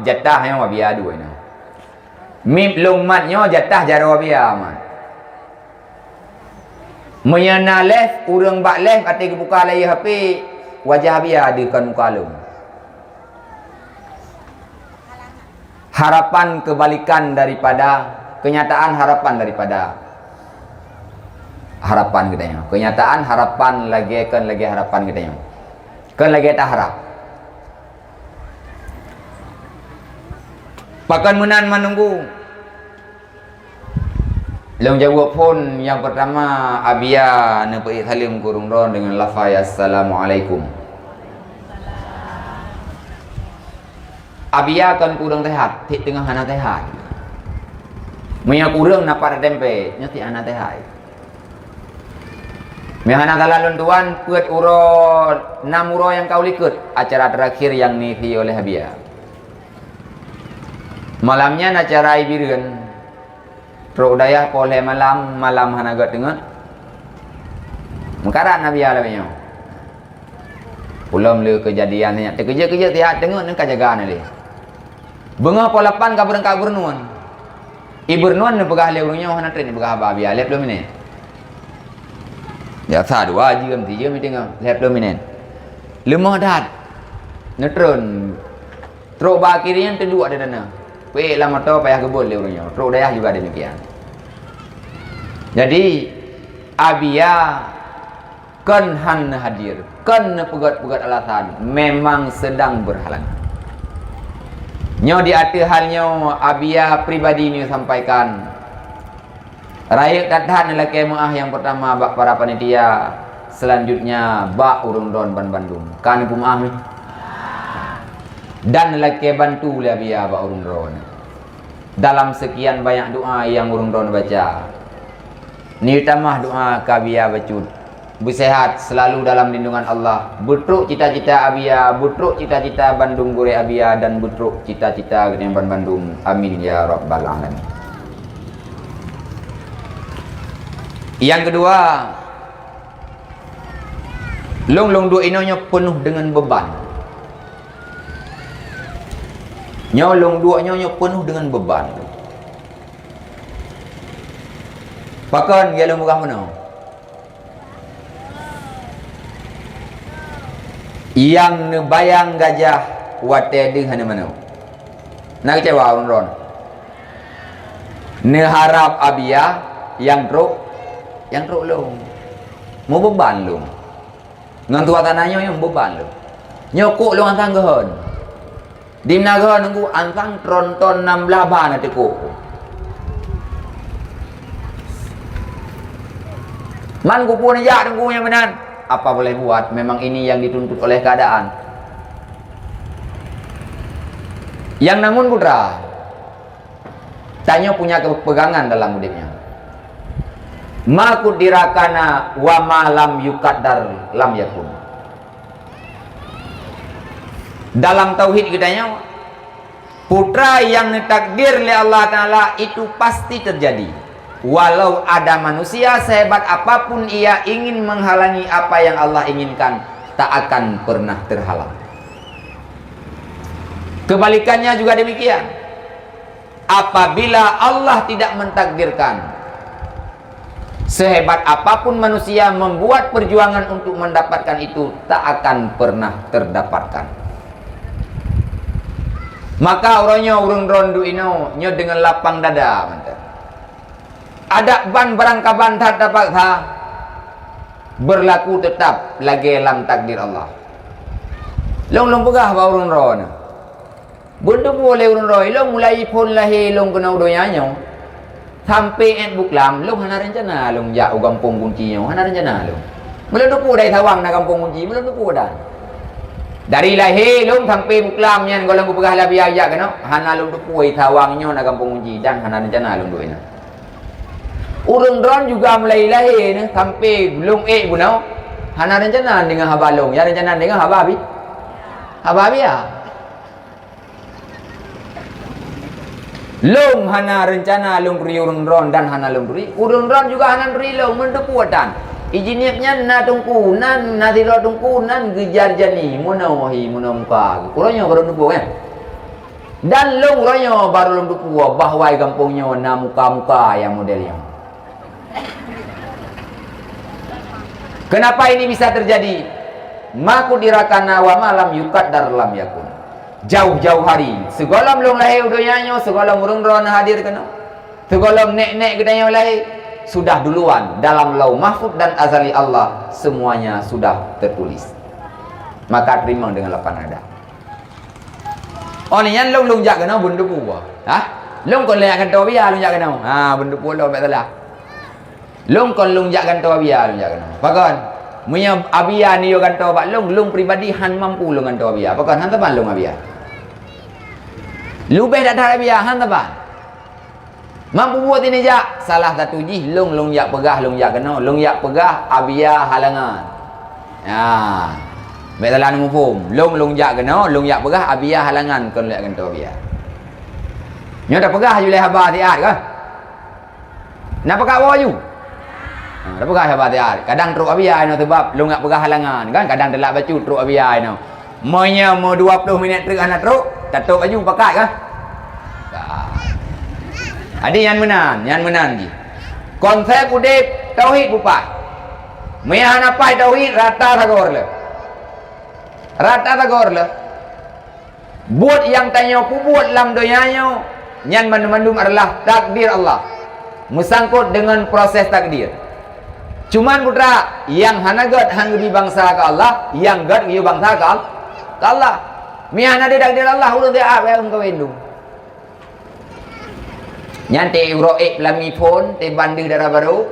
jatah nyoe biya dua nyoe. Mip lông mat nyoe jatah jaroe biya mat. Meunyoe na leh, ureuëng bak leh até geubuka layée H P, wajah biya deuh kon muka lông. Harapan kebalikan daripada kenyataan, harapan daripada harapan geutanyoe. Kenyataan harapan lagée kon lagée harapan geutanyoe. Kon lagée taharap. Pakon meunan manunggu. Lôn jaweueb phon nyang peurtama, Abia neupeuék saleuem keu ureuëng droen deungon lafai, "Assalamualaikum." Abia kon keu ureuëng seuhat, tieb teungoh hana seuhat. Meunyoe keu ureuëng na pat teumpe, nyoe tieb hana seuhat. Meunyoe hana salah lôn tuan, peuet uroe, nam uroe nyang ka u likot, acara terakhir nyang neuisi oleh Abia. Malam nyan acara i Bireuen. Trok u dayah poh lhée malam, malam hana gét teungeut. Meukarat Abia lagée nyoe. Ulôn le keujadian nyan, teukeujeuet-keujeuet sihat teungeut nyan ka jaga na lé. Beungoh poh lapan ka beurangkat u Beureunuen. I Beureunuen neupeugah lé ureuëng nyoe hana treb neupeugah haba Abia lhée ploh minét. Biasa dua jeuem, tijeuem teungoh lhée ploh minét. Leumoh that. Neutron. Trok bak kiri nyan teuduek di dana. Peuék lam moto payah geubot lé ureuëng nyoe. Trok dayah juga demikian. Jadi, Abia kon hana hadir, kon neupeugét-peugét alasan, memang sedang berhalangan. Nyoe di ateueh hal nyoe Abia pribadi nyoe sampaikan. Rayeuk that-that neulakée meuáh nyang peurtama bak para panitia, selanjutnya bak ureuëng droen banmandum. Ka neupeumeuáh nyoe? Dan neulakée bantu lé Abia bak ureuëng droen. Dalam sekian banyak doa nyang ureuëng droen baca, neutamah doa keu Abia bacut. Beuseuhat, selalu dalam lindungan Allah. Beutrok cita-cita Abia, beutrok cita-cita bandum gurée Abia, dan beutrok cita-cita geutanyoe banmandum. Amin ya rabbal alamin. Nyang keudua, lông lông duek inoe nyoe peunoh deungon beuban. Nyoe lông duek nyoe nyoe peunoh deungon beuban. Pakon geuh lôn peugah meunoe? Nyang neubayang gajah watée deuh hana manok. Na keucewa ureuëng droen. Neuharab Abia nyang trok, nyang trok lông. Meubeuban lông. Ngon tuha tanoh nyoe nyang beuban lom. Nyoe kok lôn ansang geuhon. Di na geuhon nunggu ansang tronton nam blaih ba na teukok. Man kupeue neujak teungku nyang meunan? Apa boleh buat, memang ini yang dituntut oleh keadaan. Nyang namun putra, tanyoe punya kepegangan dalam udeb nyoe. Ma qudira kana wa ma lam yuqaddar lam yakun. Dalam tauhid geutanyoe, putra nyang neutakdir lé Allah Taala itu pasti terjadi. Walau ada manusia sehebat apapun ia ingin menghalangi apa yang Allah inginkan, tak akan pernah terhalang. Kebalikannya juga demikian. Apabila Allah tidak mentakdirkan, sehebat apapun manusia membuat perjuangan untuk mendapatkan itu, tak akan pernah terdapatkan. Maka uroe nyoe ureuëng droen duek inoe nyoe deungon lapang dada mantong. Adak ban barangkaban that terpaksa berlaku tetap lagée lam takdir Allah. Lôn lôn peugah bak ureuëng droen. Beuneupeue lé ureuëng droe, ilong mulai phon lahé ilong keunoe donya nyoe, sampai ék buklam, lôn hana reuncana lôn jak u gampông kunci nyoe, hana reuncana lôn. Meulôn teupeue dari Sawang na gampông kunci, meulôn teupeue dan. Dari lahé lôn sampai buklam nyan goh lom geupeugah lé Abiya jak keunoe, hana lôn teupeue Sawang nyoe na gampông kunci dan hana reuncana lôn duek nyoe. Ureuëng droen juga mulai lahé nyoe sampai lôn ék bunoe, hana reuncana deungoe haba lôn, ya reuncana deungoe haba Abi, haba Abiya. Lôn hana reuncana lôn turi ureuëng droen dan hana lôn turi, ureuëng droen juga hana turi lôn, meuneupeue tan. Ijinieb nyan na teungku nan, na sidroe teungku nan geujar jani, meunoe hi, meunoe muka. Uroe nyoe barô teupeue, kan? Dan lôn uroe nyoe barô lôn teupeue bahwa gampông nyoe na muka-muka nyang model nyoe. Kenapa ini bisa terjadi? Ma qudira kana wa ma lam yuqaddar lam yakun. Jauh-jauh hari, sigohlom lôn lahé u donya nyoe, sigohlom ureuëng droe hadir keunoe, sigohlom nek-nek geutanyoe lahé, sudah duluan dalam Lauh Mahfuz dan Azali Allah, semuanya sudah tertulis. Maka terima dengan lapang dada. Oh, nyan lôn, lôn jak keunoe beuneupeue. Hah? Lôn kon lôn jak kantô Abiya, lôn jak keunoe. Ha, beuneupeue lôn bèk salah. Lôn kon lôn jak kantô Abiya, lôn jak keunoe. Pakon? Meunyoe Abiya neuyue kantô bak lôn, lôn pribadi han mampu lôn kantô Abiya. Pakon? Han saban lôn Abiya. Leubeh that-that Abiya, han saban. Mampu buet ini jak, salah satu jih lôn, lôn jak peugah, lôn jak keunoe, lôn jak peugah Abiya halangan. Ya. Bèk salah neumuphom. Lôn, lôn jak keunoe, lôn jak peugah Abiya halangan, kon lôn jak kantô Abiya. Nyoe tapeugah ju lé haba siat kah? Na peugah woe ju? Ha, tapeugah haba siat. Kadang trok Abiya inoe sebab lôn jak peugah halangan, kan? Kadang telat bacut trok Abiya inoe. Meunyoe meu dua ploh minèt treuk hana trok, tatôp laju pakat kah? Ka. Jadi nyan meunan, nyan meunan jih. Konsep udép tauhid beupaih. Meunyoe hana paih tauhid, rata sagoe lé. Rata sagoe lé. Buet nyang tanyoe peubuet lam donya nyoe, nyan mandum-mandum adalah takdir Allah. Meusangkot deungon proses takdir. Cuman putra, nyang hana gèt han geubri bansa keu Allah, nyang gèt geuyue bansa keu Al-, keu Allah. Meunyo hana takdir Allah, ureueng siat wèe meukawen dum. Nyan teuh uroe ék peulami phôn, teuh bandeuh dara barô.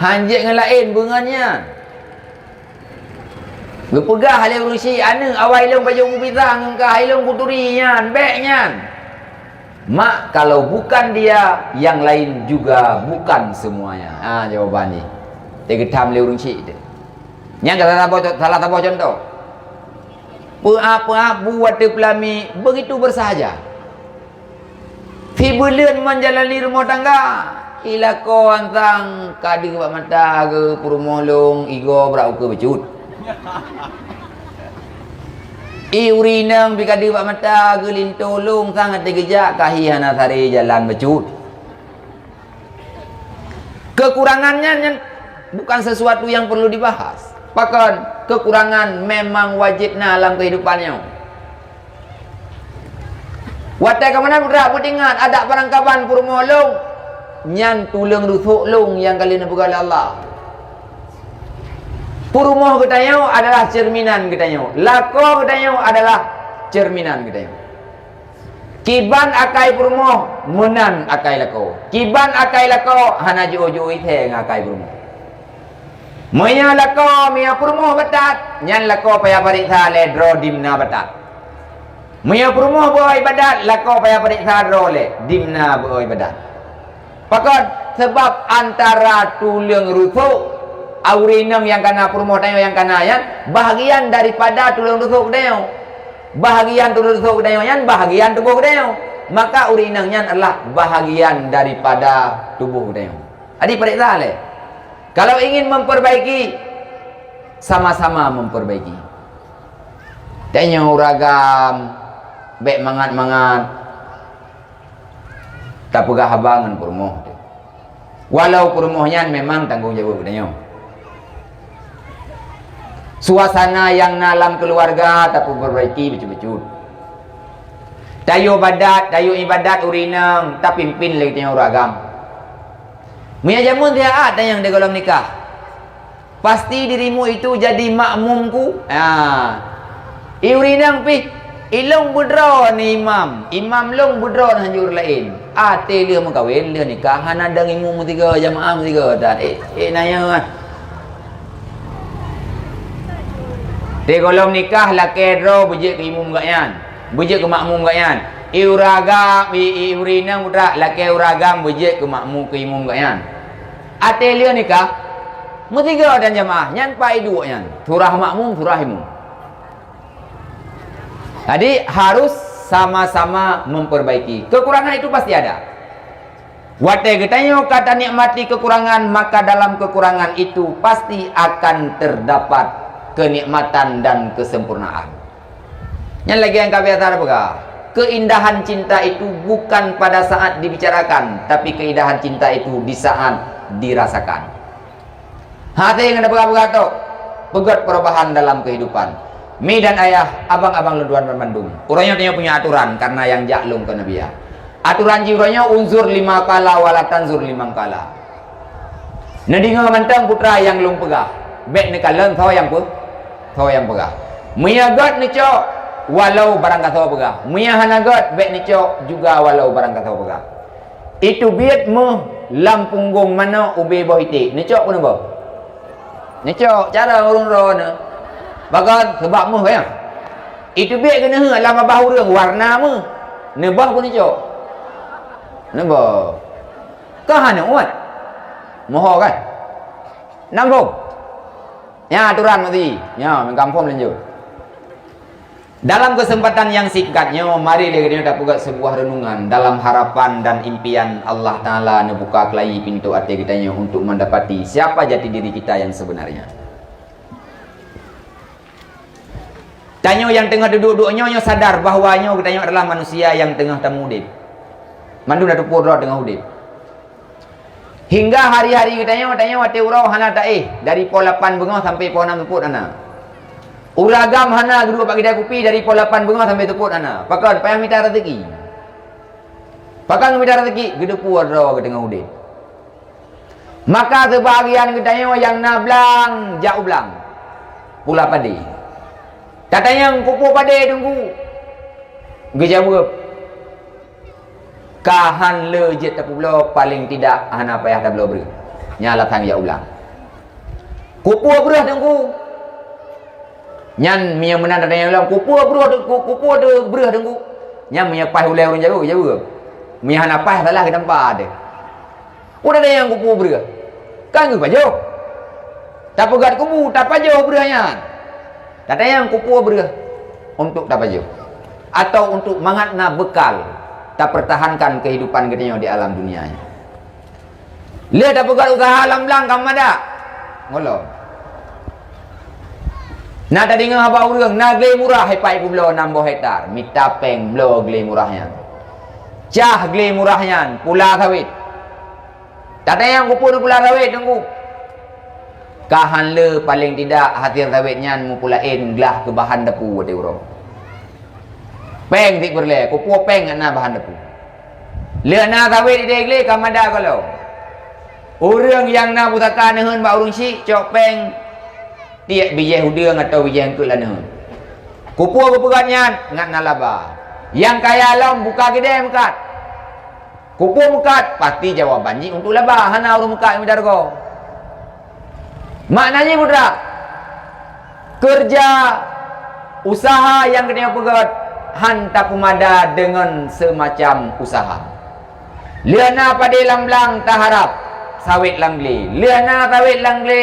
Han jeuet ngon laén beungon nyan. Geupeugah lé ureueng syiek, "Aneuk, awai lôn pajoh bubita ngon kah, hai lôn kuturi nyan, bèk nyan." Mak, kalau bukan dia, yang lain juga bukan semuanya. Ha, jawaban jih. Teugeudam lé ureueng syiek teuh. Nyan ka salah saboh, salah saboh cuntoh. Peuap-peuap bu watèe peulami begitu bersahaja. Sibuleuen menjalani rumoh tangga, ilakoe ansang ka deuh bak mata geuh peurumoh lôn igoe brat ukeue bacut. Ie uri inong pih ka deuh bak mata geuh linto lôn sang até geujak ka hi hana saré jalan bacut. Kekurangan nyan, nyan bukan sesuatu yang perlu dibahas. Pakon? Kekurangan memang wajéb na lam kehidupan nyoe. Watèe ka meunan putra peuingat, adak barangkaban peurumoh lôn, nyan tuleueng rusok lôn nyang ka lheueh neupeugah lé Allah. Peurumoh geutanyoe adalah cerminan geutanyoe. Lakoe geutanyoe adalah cerminan geutanyoe. Kiban akai peurumoh, meunan akai lakoe. Kiban akai lakoe, hana jiôh-jiôh ithèe ngon akai peurumoh. Meunyoe lakoe, meunyoe peurumoh batat, nyan lakoe payah pareksa lé droe dimna batat. Meunyoe peurumoh beu-o ibadat, lakoe payah pareksa droe lé dimna beu-o ibadat. Pakon? Sabab antara tuleueng rusok, ureueng inong nyang kana, peurumoh tanyoe nyang kana nyan, bahagian daripada tuleueng rusok geutanyoe. Bahagian tuleueng rusok geutanyoe nyan bahagian tuboh geutanyoe. Maka ureueng inong nyan adalah bahagian daripada tuboh geutanyoe. Jadi pareksa lé. Kalau ingin memperbaiki, sama-sama memperbaiki. Tanyoe ureueng agam, bék mangat-mangat tapeugah haba ngon peurumoh teuh. Walau peurumoh nyan memang tanggong jaweueb geutanyoe. Suasana nyang na lam keuluwarga tapeubaiki bacut-bacut. Tayue badat, tayue ibadat ureueng inong tapimpin lé geutanyoe ureueng agam. Meunyoe jameun siat tanyong di gohlom nikah, pasti dirimu itu jadi makmumku. Ha. Ureueng inong pih, ilôn beudroe ni imam, imam lôn beudroe hanjeuet laén. Até lheueh meukawen, lheueh nikah, hana dong imum meusigoe, jamaah meusigoe tan. Eh, eh, naya. Di gohlom nikah lakée droe beujeuet keu imum gobnyan, beujeuet keu makmum gobnyan. Ureueng agam, i, i, ureueng inong putra lakée ureueng agam beujeuet keu makmum, keu imum gobnyan. Até lheueh nikah, meusigoe tan jamaah, nyan pat iduek nyan, surah makmum, surah imum. Jadi, harus sama-sama memperbaiki. Kekurangan itu pasti ada. Watée geutanyoe ka tanikmati kekurangan, maka dalam kekurangan itu pasti akan terdapat kenikmatan dan kesempurnaan. Nyan lagée nyang ka biasa tapeugah, keindahan cinta itu bukan pada saat dibicarakan, tapi keindahan cinta itu di saat dirasakan. Hase ngon tapeugah-peugah tok, peugét perubahan dalam kehidupan. Mi dan ayah, abang-abang lôn tuan banmandum. Uroe nyoe tanyoe punya aturan karena nyang jak lôn keu Nabi. Aturan jih uroe nyoe unzur lima qala wa la tanzur liman qala. Neudeungoe mantong putra nyang lôn peugah, bék neukalon soe nyang peu-, soe nyang peugah. Meunyoe gét neucok, walau barangkasoe peugah. Meunyoe hana gét, bék neucok juga walau barangkasoe peugah. Iteubiet méuh lam punggong manok ubé boh iték. Neucok peue neuboh? Neucok, cara ureueng droeneuh. Pakon? Sabab méuh nyan. Iteubiet keuneuk lam babah ureueng warna méuh. Neuboh peue neucok? Neuboh. Ka hana uet. Moho kan? Nam phom. Nyan aturan meusi. Nyan, meukampom lanjut. Dalam kesempatan yang singkat nyoe, mari lé geutanyoe tapeugét sebuah renungan dalam harapan dan impian Allah Taala neubuka keulayi pintoe até geutanyoe untuk mendapati siapa jati diri kita yang sebenarnya. Tanyoe nyang teungoh duduek-duduek nyoe, nyoe sadar bahwa nyoe geutanyoe adalah manusia nyang teungoh tameuudép. Mandum na teupeue droe teungoh udép. Hingga hari-hari geutanyoe, tanyoe watée uroe hana taéh, dari poh lapan beungoh sampai poh nam seupôt hana. Ureueng agam hana geuduek bak keudai kupi dari poh lapan beungoh sampai seupôt hana. Pakon? Payah mita raseuki. Pakon mita raseuki? Geuteupeue droe geutanyoe udép. Maka seubahagian geutanyoe nyang na blang, jak u blang. Pula padé. Tatanyong, "Keupeue padé, Teungku?" Geujaweueb, "Ka hán le jeuet tapeubloe, paleng tidak hana payah tabloe breueh." Nyan alasan jak u blang. "Keupeue breueh, Teungku?" Nyan meunyoe meunan tatanyong lom, "Keupeue breueh, Teungku? Keupeue teuh breueh, Teungku?" Nyan meunyoe paih ulée ureueng jaroe, jaweueb. Meunyoe hana paih, salah geutampa teuh. Peue tatanyong keupeue breueh? Kan geupajoh. Tapeugét kubu, tapajoh breueh nyan. Tatanyong keupeue breueh? Untuk tapajoh. Atau untuk mangat na bekal tapertahankan kehidupan geutanyoe di alam dunia nyoe. Lheueh tapeugét useuha lam blang ka mada. Ngolom. Na tadeungoe haba ureueng, na glé murah ipat peubloe nam boh hektar, mita péng bloe glé murah nyan. Cah glé murah nyan, pula sawét. Tatanyong keupeue neupula sawét, Teungku? Ka hán le, paleng tidak hasé sawét nyan meupulaén glah keu bahan dapu watée uroe. Péng cit peureulée, keupeue péng na bahan dapu. Lheueh na sawét ideh glé ka mada gohlom. Ureueng nyang na pusaka neuheun bak ureueng syik cok péng tiek bijéh udeueng atawa bijéh eungkôt lam neuheun. Keupeue geupeugét nyan? Ngat na laba. Nyang kaya lom buka keudée meukat. Keupeue meukat? Pasti jawaban jih untuk laba, hana ureueng meukat nyang mita rugoe. Maknanya, putra, keureuja, usaha nyang geutanyoe peugét han tapeumada deungon seumacam usaha. Lheueh na padé lam blang, taharab sawét lam glé. Lheueh na sawét lam glé,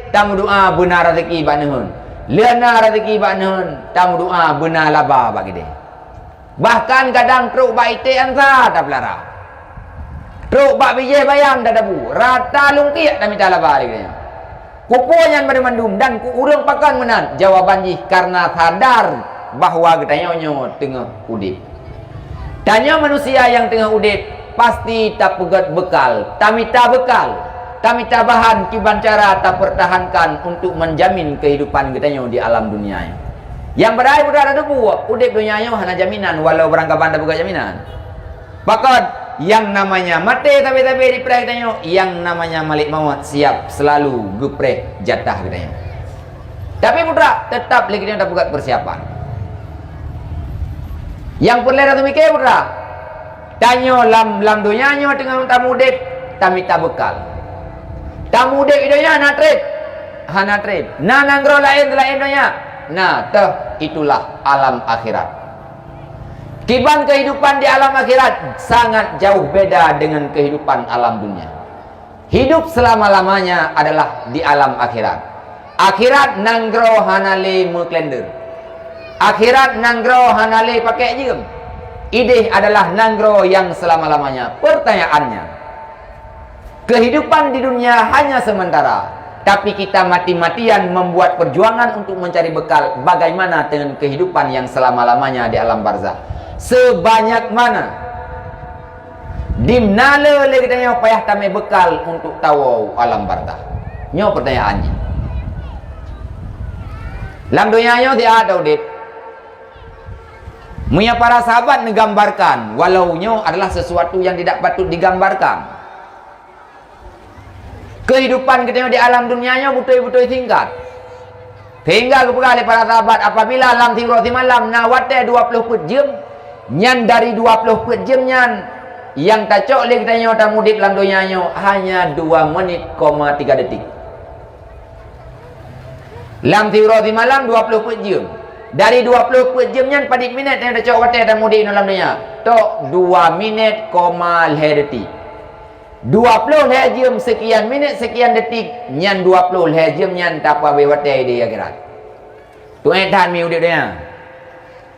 tameudoá beuna raseuki bak neuheun. Lheueh na raseuki bak neuheun, tameudoá beuna laba bak keudè. Bahkan kadang trok bak iték ansa tapeulara. Trok bak bijéh bayam tatabu, rata lungkiek tamita laba lé geutanyoe. Keupeue nyan banmandum dan keu ureuëng pakon meunan? Jawaban jih, kareuna sadar bahwa geutanyoe nyoe teungoh udeb. Tanyoe manusia nyang teungoh udeb pasti tapeugét beukal, tamita beukal, tamita bahan kiban cara tapeurtahankan untuk menjamin kehidupan geutanyoe di alam dunia nyoe. Nyang padahai budak tatupeue, udeb donya nyoe hana jaminan, walau barangkaban tapeugét jaminan. Pakon, nyang namanya maté sabe-sabe jipreh geutanyoe, nyang namanya malek mawöt siap selalu geupreh jatah geutanyoe. Tapi, putra, teutap lé geutanyoe tapeugét peusiapan. Nyang peureulée tateumike, putra, tanyoe lam, lam donya nyoe teungoh tameudeb, tamita beukal. Tameudeb i donya na treb? Hana treb. Na nanggroe laén seulaén donya? Na, teuh, itulah alam akhirat. Kiban kehidupan di alam akhirat sangat jauh beda dengan kehidupan alam dunia. Hidup selama-lamanya adalah di alam akhirat. Akhirat nanggroe hana lé meukalender. Akhirat nanggroe hana lé pakék jeuem. Ideh adalah nanggroe nyang selama-lamanya. Pertanyaannya, kehidupan di dunia hanya sementara, tapi kita mati-matian membuat perjuangan untuk mencari bekal. Bagaimana dengan kehidupan yang selama-lamanya di alam barzakh? Sebanyak mana? Dimna le lé geutanyoe payah tamé bekal untuk tawoe u alam barzakh? Nyoe peurtanyaan jih. Lam donya nyoe siat udeb. Meunyoe para sahabat neugambarkan, walau nyoe adalah sesuatu yang tidak patut digambarkan. Kehidupan geutanyoe di alam dunia nyoe beutôi-beutôi singkat. Sehingga geupeugah lé para sahabat, apabila lam siuroe simalam na watée dua ploh peuet jeuem, nyan dari dua ploh peuet jeuem nyan nyang tacok lé geutanyoe tamudik lam donya nyoe hanya dua menit koma tiga detik. Lam siuroe simalam dua ploh peuet jeuem. Dari dua ploh peuet jeuem nyan padit minét nyang tacok watée tamudik inoe lam donya? Tok dua minét koma lhée detik. Dua ploh lhée jeuem sekian minét sekian detik, nyan dua ploh lhée jeuem nyan tapeuhabéh watée di akhirat. Tu'et that mi udeb donya.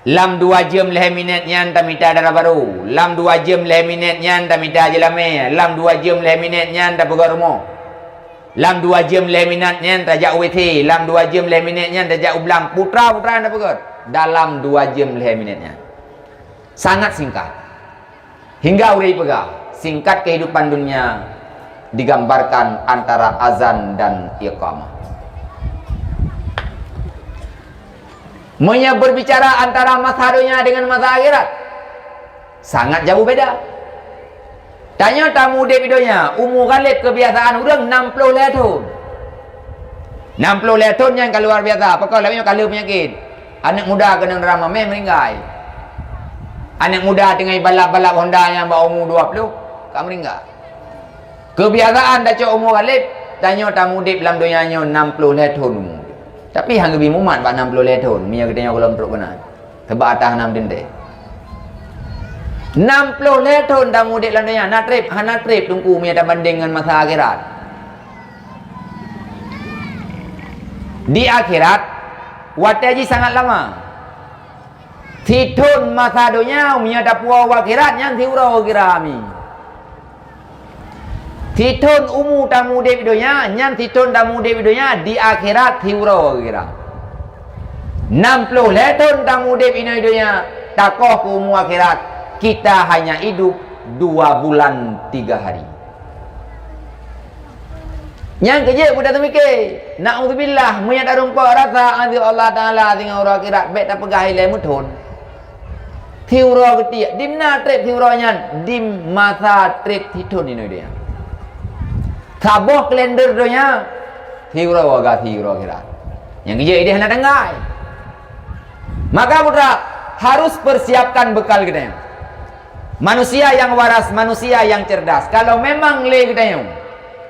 Lam dua jeuem lhée minét nyan tamita dara barô. Lam dua jeuem lhée minét nyan tamita jeulamé. Lam dua jeuem lhée minét nyan tapeugöt rumoh. Lam dua jeuem lhée minét nyan tajak u W C. Lam dua jeuem lhée minét nyan tajak u blang. Putra-putra nyang tapeugöt. Dalam dua jeuem lhée minét nyan. Sangat singkat. Hingga ureuëng peugah, singkat kehidupan dunia digambarkan antara azan dan iqamah. Meunyoe berbicara antara masa donya dengan masa akhirat, sangat jauh beda. Tanyoe tamudik di donya, umu ghaleb keubiasaan ureuëng nam ploh lhée thon. Nam ploh lhée thon nyan ka luar biasa, pakon lagée nyoe ka le peunyakét. Aneuëk muda keunong dara mamèh meuninggai. Aneuëk muda tinggai balap-balap Honda nyang bak umu dua ploh, ka meuninggai. Keubiasaan tacok umu ghaleb, tanyoe tamudik lam donya nyoe nam ploh lhée thon umu. Tapi han geubi mumat bak nam ploh lhée thon, meunyoe geutanyoe gohlom trok keunan. Sabab ata hana meuteuntèe. Nam ploh lhée thon tamudik lam donya, na treb? Hana treb, Teungku, meunyoe tabandeng ngon masa akhirat. Di akhirat, watée jih sangat lama. Sithon masa donya, meunyoe tapuwoe u akhirat, nyan siuroe kira mi. Sithon umu tamudik di donya, nyan sithon tamudik di donya, di akhirat siuroe kira. Nam ploh lhée thon tamudik inoe di donya, takoh keu umu akhirat, kita hanya hidup dua bulan tiga hari. Nyang keujeuet beuta teumike, naudzubillah, meunyoe tarumpok rasa azab Allah Taala singoh uroe akhirat, bék tapeugah ilée meuthon. Siuroe geutiek, dimna treb siuroe nyan, di masa treb sithon inoe donya. Saboh kalender donya, siuroe waga siuroe akhirat. Nyang keujeuet ideh hana tanggai. Maka putra harus persiapkan bekal geutanyoe. Manusia yang waras, manusia yang cerdas. Kalau memang lé geutanyoe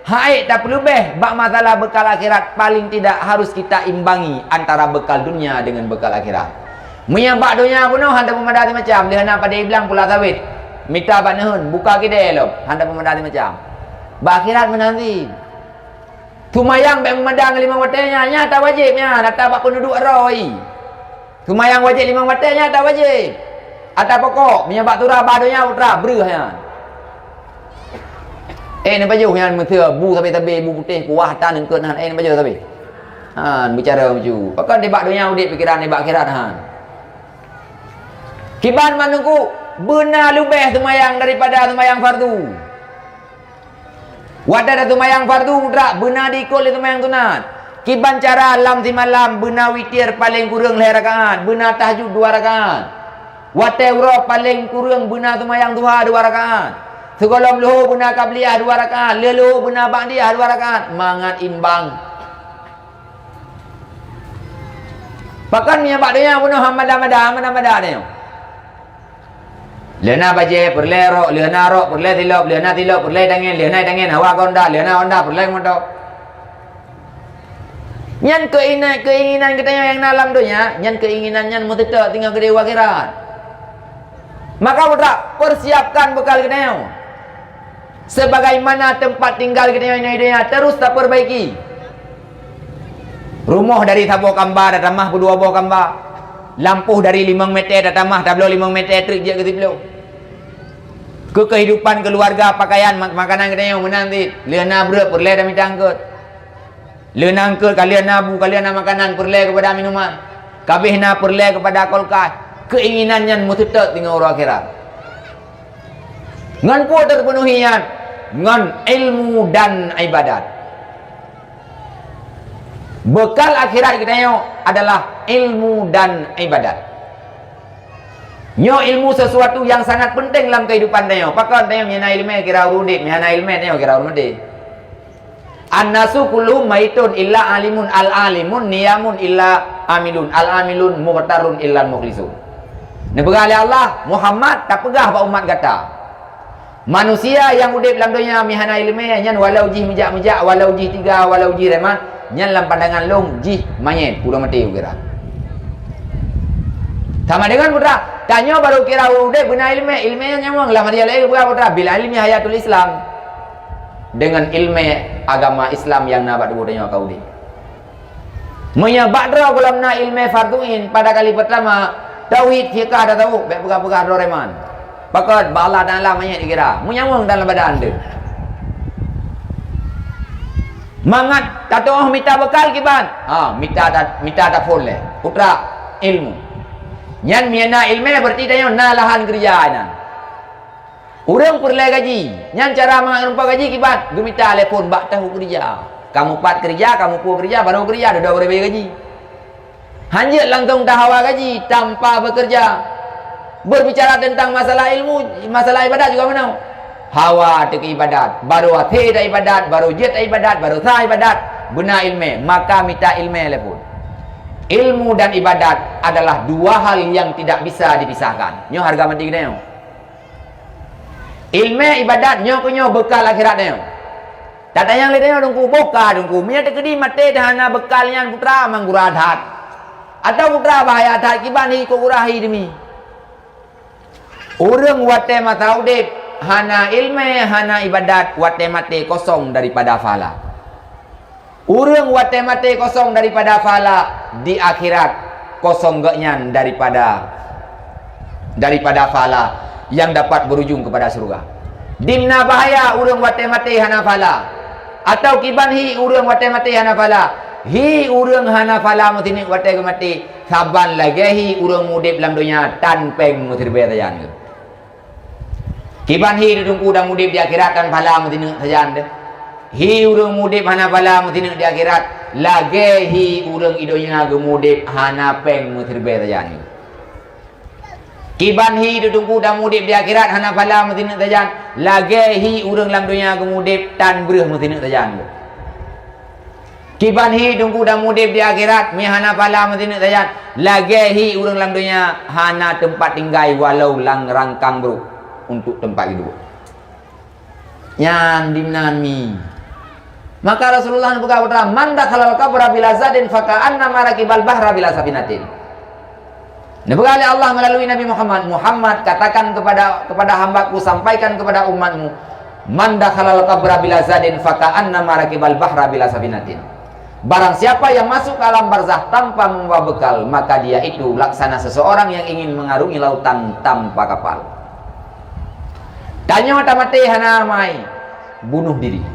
Hai, tapeuleubeh bak masalah bekal akhirat, paling tidak harus kita imbangi antara bekal dunia dengan bekal akhirat. Meunyoe bak donya bunoe hana peumada simacam, lheuh na padé iblang pula sawét, mita bak neuheun, buka kidée lom, hana peumada simacam. Bak akhirat meunan cit. Seumayang bék meumada ngon limong watée nyan, nyan ata wajéb nyan, ata bak peunuduek droe. Seumayang wajéb limong watée nyan ata wajéb. Ata pokok, meunyoe bak tura bak donya putra breuh nyan. Eh, neupajoh nyan meuseu bu sabe-sabe, bu putéh, kuah tan eungkot nyan, eh, neupajoh sabe. Han, bicara macam tu. Pakon nibak donya udeb pikiran nibak akhirat han. Kiban mandum ku, beuna leubeh seumayang daripada seumayang fardu. Watée taseumayang fardu putra, beuna diikot lé seumayang sunat. Kiban cara lam simalam beuna witir paleng kureueng lhée rakaat, beuna tahajud dua rakaat. Watée uroe paleng kureueng beuna seumayang duha dua rakaat. Sigohlom leuhô beuna qabliyah dua rakaat, lheuh leuhô beuna ba'diyah dua rakaat, mangat imbang. Pakon meunyoe bak donya bunoe han mada-mada, han mada-mada tanyoe. Lheuh na bajée peureulée rok, lheuh na rok peureulée silop, lheuh na silop peureulée tangen, lheuh na tangen hawa keu honda, lheuh na honda peureulée moto. Nyan keuinginan, keuinginan geutanyoe nyang na lam donya, nyan keuinginan nyan meuteuteuek singoh keudeh u akhirat. Maka putra, persiapkan bekal geutanyoe. Sebagaimana tempat tinggal geutanyoe di donya terus taperbaiki. Rumoh dari saboh kamba tatamah peuduwa boh kamba. Lampôh dari limong meter tatamah tabloe limong meter treuk jeuet keu siploh. Keu kehidupan keluarga, pakaian, mak-, makanan geutanyoe meunan cit. Lheuh na breuet peureulée tamita eungkot. Lheuh na eungkot, ka lheuh na bu, ka lheuh na makanan peureulée keupada minuman. Ka abéh na peureulée keupada kulkas. Keuinginan nyan meuteuteuek singoh uroe akhirat. Ngon peue teupeunuhi nyan? Ngon ilmu dan ibadat. Bekal akhirat geutanyoe adalah ilmu dan ibadat. Nyoe ilmu sesuatu nyang sangat penting lam kehidupan tanyoe. Pakon tanyoe meunyoe hana iéleumé kira ureuëng udeb, meunyoe hana iéleumé tanyoe kira ureuëng maté. An-nasu kulluhum maitun illa alimun, al-alimun niyamun illa amilun, al-amilun mughtarun illal mukhlisun. Neupeugah lé Allah, "Muhammad, tapeugah bak umat gata, manusia nyang udeb lam donya meuhana iéleumé nyan walau jih meujak-meujak, walau jih tiga, walau jih reman, nyan lam pandangan lôn jih manyét, uroe maté kira." Sama dengan putra, tanyoe barô kira udeb beuna iéleumé, iéleumé nyan nyawöng lam hadis laén geupeugah putra, "Bil ilmi hayatul Islam." Deungon iéleumé agama Islam nyang na bak tuboh tanyoe ka udeb. Meunyoe bak droe gohlom na iéleumé fardhu ain pada kali peurtama, tauhid, fiqah, tasawuf, bék peugah-peugah droe reman. Pakon bak Allah Taala manyét dikira, meunyawöng dalam badan teuh. Mangat tatuoh mita bekal kiban, ha, mita ta-, mita taphon lé, putra, ilmu. Nyan meunyoe na iéleumé berarti tanyoe na lahan keureuja inan. Ureuëng peureulée gaji, nyan cara mangat geureumpok gaji kiban, geumita lé phon bak tahu keureuja. Kamu pat keureuja, kamu peue keureuja, barô keureuja, dudoe beureubi gaji. Hanjeuet langsong tahawa gaji tanpa bekerja. Berbicara tentang masalah ilmu, masalah ibadat juga meunoe. Hawa ateueh ibadat, barô até ta ibadat, barô jeuet ta ibadat, barô sa ibadat, beuna iéleumé, maka mita iéleumé lé phon. Ilmu dan ibadat adalah dua hal yang tidak bisa dipisahkan. Nyoe hareuga mati geutanyoe. Iéleumé ibadat nyoe keuh nyoe beukal akhirat tanyoe. Tatanyong lé tanyoe teungku, boh ka teungku, meunyoe teukeudi maté dan hana beukal nyan putra meugura that. Atawa putra bahaya that kiban hi keu gura hi deumi. Ureuëng watée masa udeb hana iéleumé, hana ibadat, watée maté kosong daripada pahala. Ureuëng watée maté kosong daripada pahala di akhirat, kosong geuhnyan daripada, daripada pahala yang dapat berujung kepada syurga. Dimna bahaya ureuëng watée maté hana pahala, atau kiban hi ureuëng watée maté hana pahala. Hi ureuëng hana pahala meusineuk watée geumaté, saban lagée hi ureuëng udeb lam donya tan péng meusireubée sajan geuh. Kiban hi teungku dan udeb di akhirat tan pahala meusineuk sajan deh. Hi ureuëng udeb hana pahala meusineuk di akhirat, lagée hi ureuëng i donya geumudeb hana péng meusireubée sajan. Kiban hi teungku dan udeb di akhirat hana pahala meusineuk sajan, lagée hi ureuëng lam donya geumudeb tan breueh meusineuk sajan. Kiban hi teungku dan udeb di akhirat, meuhana pahala meusineuk sajan, lagée hi ureuëng lam donya hana teumpat tinggai walau lam rangkang brôk untuk teumpat hidup. Nyan dimnan mi. Maka Rasulullah neupeugah putra, "Man dakhalal qabra bila zadin faka'annama rakibal bahra bila safinatin." Neupeugah lé Allah melalui Nabi Muhammad, "Muhammad, katakan kepada, kepada hambaku, sampaikan kepada umatmu, man dakhalal qabra bila zadin faka'annama rakibal bahra bila safinatin." Barang siapa yang masuk ke alam barzah tanpa membawa bekal, maka dia itu laksana seseorang yang ingin mengarungi lautan tanpa kapal. Tanyoe tamaté hana mai, bunuh diri.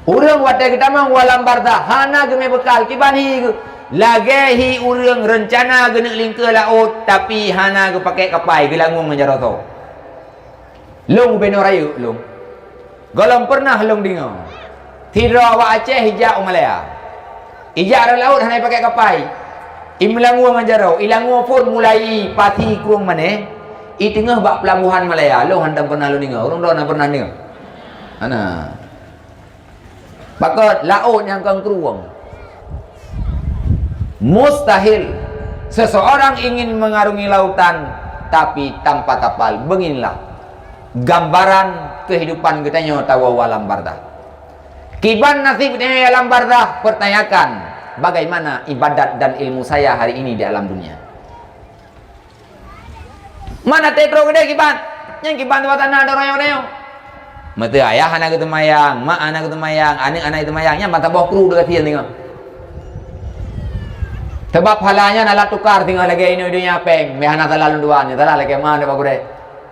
Ureuëng watée geutamong u alam barzah hana geumé bekal, kiban hi geuh. Lagée hi ureuëng reuncana geuneuk lingkeue laôt, tapi hana geupakée kapai, geulangue ngon jaroe tho. Lôn ubenoe rayeuk lôn. Gohlom peureunah lôn deungoe. Sidroe awak Aceh ijak u Malaya. Ijak rot laôt hana ipakée kapai. Imeulangue ngon jaroe, ilangue phon mulai pasi krueng maneh, iteungoh bak peulabohan Malaya. Lôn hantom peureunah lôn deungoe. Ureuëng droe na peureunah deungoe? Hana. Pakot laôt nyang kon krueng. Mustahil seseorang ingin mengarungi lautan tapi tanpa kapal. Beginilah gambaran kehidupan geutanyoe tawoe u alam barzah. Kiban nasib geutanyoe alam barzah, pertanyakan bagaimana ibadat dan ilmu saya hari ini di alam dunia. Mana teutro geude kiban? Nyang kiban tuan tanah ada rayong-rayong. Meuteue ayah hana geuteumayang, mak hana geuteumayang, aneuk hana geuteumayang, nyan ban saboh kru teugasien singoh. Sabab phala nyan alat tukar singoh lagée inoe donya péng, meuhana salah lôn tuan, nyan salah lagée ma nibak gurée.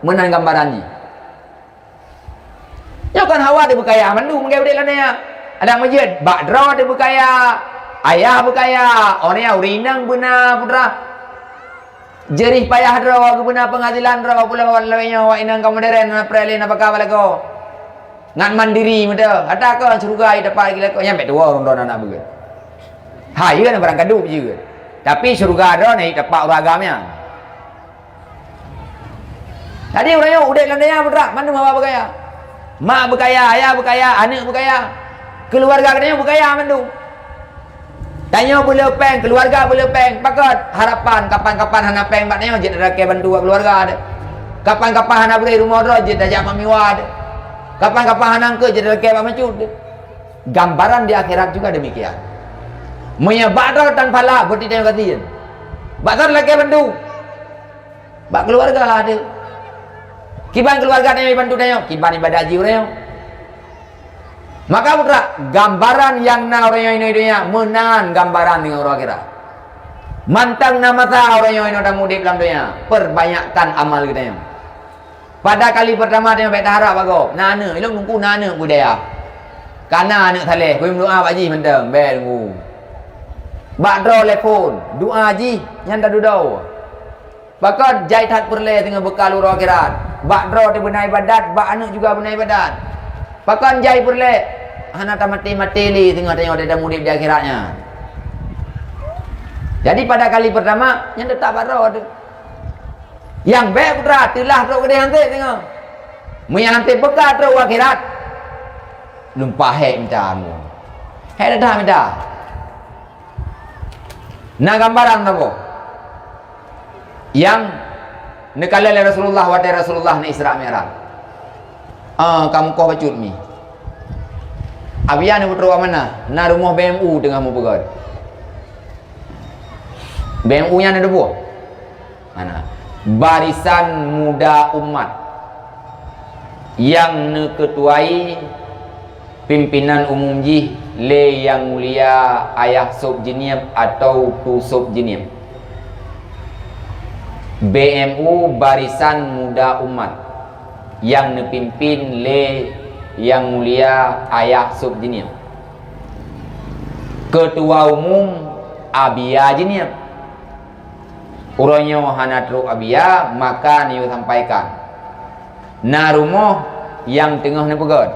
Meunan gambaran jih. Nyoe kon hawa teuh beukaya mandum lagée udeb lam donya. Adak meujeuet bak droe teuh beukaya, ayah beukaya, orang ureuëng inong beuna putra. Jerih payah droe geubeuna peunghasilan droe pulo lawét nyoe awak inong ka moderen na preh lé na paka balagoe. Ngat mandiri meudoh. Ata kon syeuruga jitapak lagée lakoe nyan bék tuwoe ureuëng droe na beuet. Hai na barang kadub jeuet. Tapi syeuruga droe na jitapak ureuëng agam nyan. Jadi ureuëng nyoe udeb lam donya putra mandum hawa beukaya. Mak beukaya, ayah beukaya, aneuk beukaya. Keuluwarga geutanyoe beukaya mandum. Tanyoe beuleu péng, keuluwarga beuleu péng. Pakot harapan kapan-kapan hana péng bak tanyoe jeuet lakée bantu bak keuluwarga deh. Kapan-kapan hana bri rumoh droe jeuet tajak mak miwa deh. Kapan-kapan hana eungkot jeuet lakée bak macut deh. Gambaran di akhirat juga demikian. Meunyoe bak droe tan phala, berarti tanyoe gasien. Bak droe lakée bantu. Bak keuluwarga teuh. Kiban keuluwarga tanyoe jibantu tanyoe, kiban ibadat jih ureuëng nyoe. Maka putra, gambaran nyang na ureuëng nyoe inoe donya meunan gambaran deungon uroe akhirat. Mantong na masa ureuëng nyoe inoe tamudeb lam donya, perbanyakkan amal geutanyoe. Pada kali peurtama tanyoe bék taharab bak gob, na aneuk, ilong nungku na aneuk budaya. Kana aneuk saleh, kuem doa bak jih mantong, bék nungku. Bak droe lé phon, doa jih nyan tadudoe. Pakon jai that peureulée teungoh beukal uroe akhirat. Bak droe teuh beuna ibadat, bak aneuk juga beuna ibadat. Pakon jai peureulée hana tamaté-maté lé teungoh tanyoe teuh tamudeb di akhirat nyan. Jadi pada kali peurtama nyan teutap bak droe teuh. Nyang bék putra teulah trok keudeh hanté teungoh. Meunyan hanté beukal trok u akhirat, lumpah hék mita mu. Hék that mita. Na gambaran saboh nyang neukalon lé Rasulullah watée Rasulullah neu Isra Mi'raj. Ah, ka mukoh bacut mi. Abian peutrok amanah, na rumoh B M U teungoh meupeugét. B M U nyan na dua buah. Mana? Barisan Muda Umat nyang neuketuai pimpinan umum jih lé Yang Mulia Ayah Sop Jeunieb atau Tu Sop Jeunieb. B M U Barisan Muda Umat nyang neupimpin lé Yang Mulia Ayah Sop Jeunieb. Keutua umum Abia Jeunieb. Uroe nyoe hana trok Abia, maka neuyue sampaikan. Na rumoh nyang teungoh neupeugét.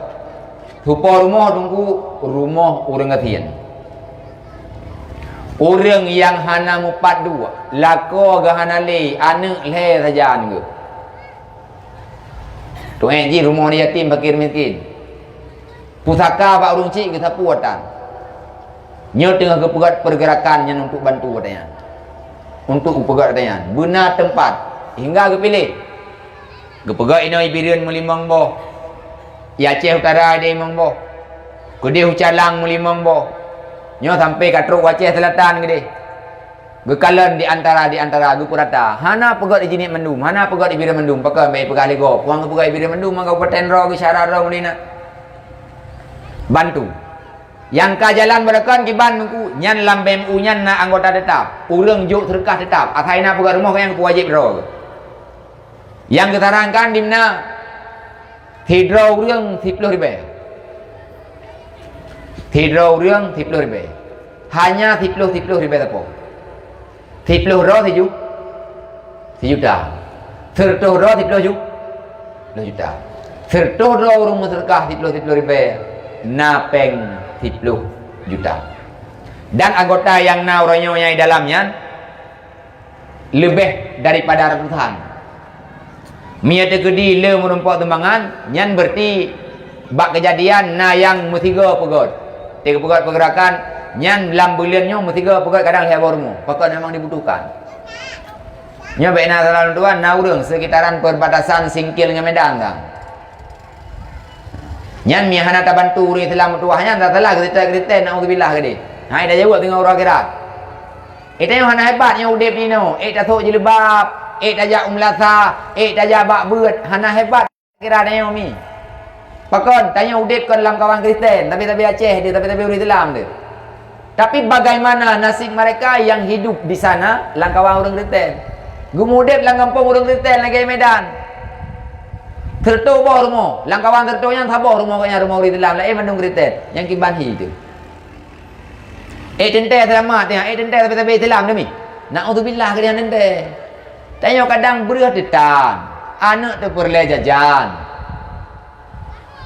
Tupo rumoh teungku, rumoh ureuëng gasien. Ureuëng nyang hana mupat duek, lakoe geuh hana lé, aneuk lhée sajan geuh. Tu'en jih rumoh yatim fakir miskin. Pusaka bak ureuëng chik geusapeue tan. Nyoe teungoh geupeugét peurgeurakan nyan untuk bantu watée nyan. Untuk geupeugét watée nyan. Beuna teumpat hingga geupiléh. Geupeugét inoe i Bireuen meulimong boh. I Aceh Utara ada limong boh. Keudeh u Calang meulimong boh. Nyoe sampoe ka trok u Aceh Selatan keudeh. Geukalon di antara, di antara, geupeurata. Hana peugét jijieb mandum, hana peugét jibri mandum. Pakon bèk peugah lé gob. Wang geupeugét jibri mandum, maka Kabupaten Roe, geusyara Roe meulina. Bantu. Nyang ka jalan beureukan kiban Teungku, nyan lam B M U nyan na anggota teutap. Ureuëng jok seudeukah teutap. Asai na peugét rumoh nyang geupeue wajéb droe. Nyang geusarankan dimna sidroe ureuëng siplôh ribèe. Sidroe ureuëng siplôh ribèe. Hanya siplôh, siplôh ribèe sapo. Siplôh droe siju-, sijuta. Seureutôh droe siplôh ju-, siplôh juta. Seureutôh droe ureuëng meuseudeukah siplôh, siplôh ribèe, na péng siplôh juta. Dan anggota nyang na uroe nyoe nyang di dalam nyan leubeh daripada ratusan. Meunyoe teukeudi le meurumpok teumbangan, nyan beureuti bak keujadian na nyang meusigoe peugét. Teupeugét peugerakan nyan lam buleuen nyoe meusigoe peugét kadang lhèe boh rumoh. Pakon memang dibutuhkan. Nyoe bèk na salah lôn tuan, na ureuëng seukitaran perbatasan Singkil ngon Medan ka. Nyan meunyo hana tabantu ureuëng Islam meutuwah nyan, tasalah geuseutôt Kristen, naudzubillah keudeh. Hai tajaweueb teungoh uroe akhirat. Eh, tanyoe hana hebat nyoe udeb di inoe. Eh, tasok jilbab, eh, tajak u meulasa, eh, tajak bak beuet, hana hebat kira tanyoe mi. Pakon, tanyoe udeb kon lam kawan Kristen, tapi-tapi Aceh deh, tapi-tapi ureuëng Islam deh. Tapi bagaimana nasib mereka yang hidup di sana lam kawan ureuëng Kristen? Geumudeb lam gampông ureuëng Kristen lagèe Medan. Seureutôh boh rumoh, lam kawan seureutôh nyan saboh rumoh gobnyan rumoh ureuëng Islam, laén mandum Kristen. Nyang kiban hi teuh. Eh teuntèe seulamat, eh teuntèe sabe-sabe Islam demi. Naudzubillah keu nyan teuntèe. Tanyoe kadang breueh teutang, aneuk teupeureulèe jajan.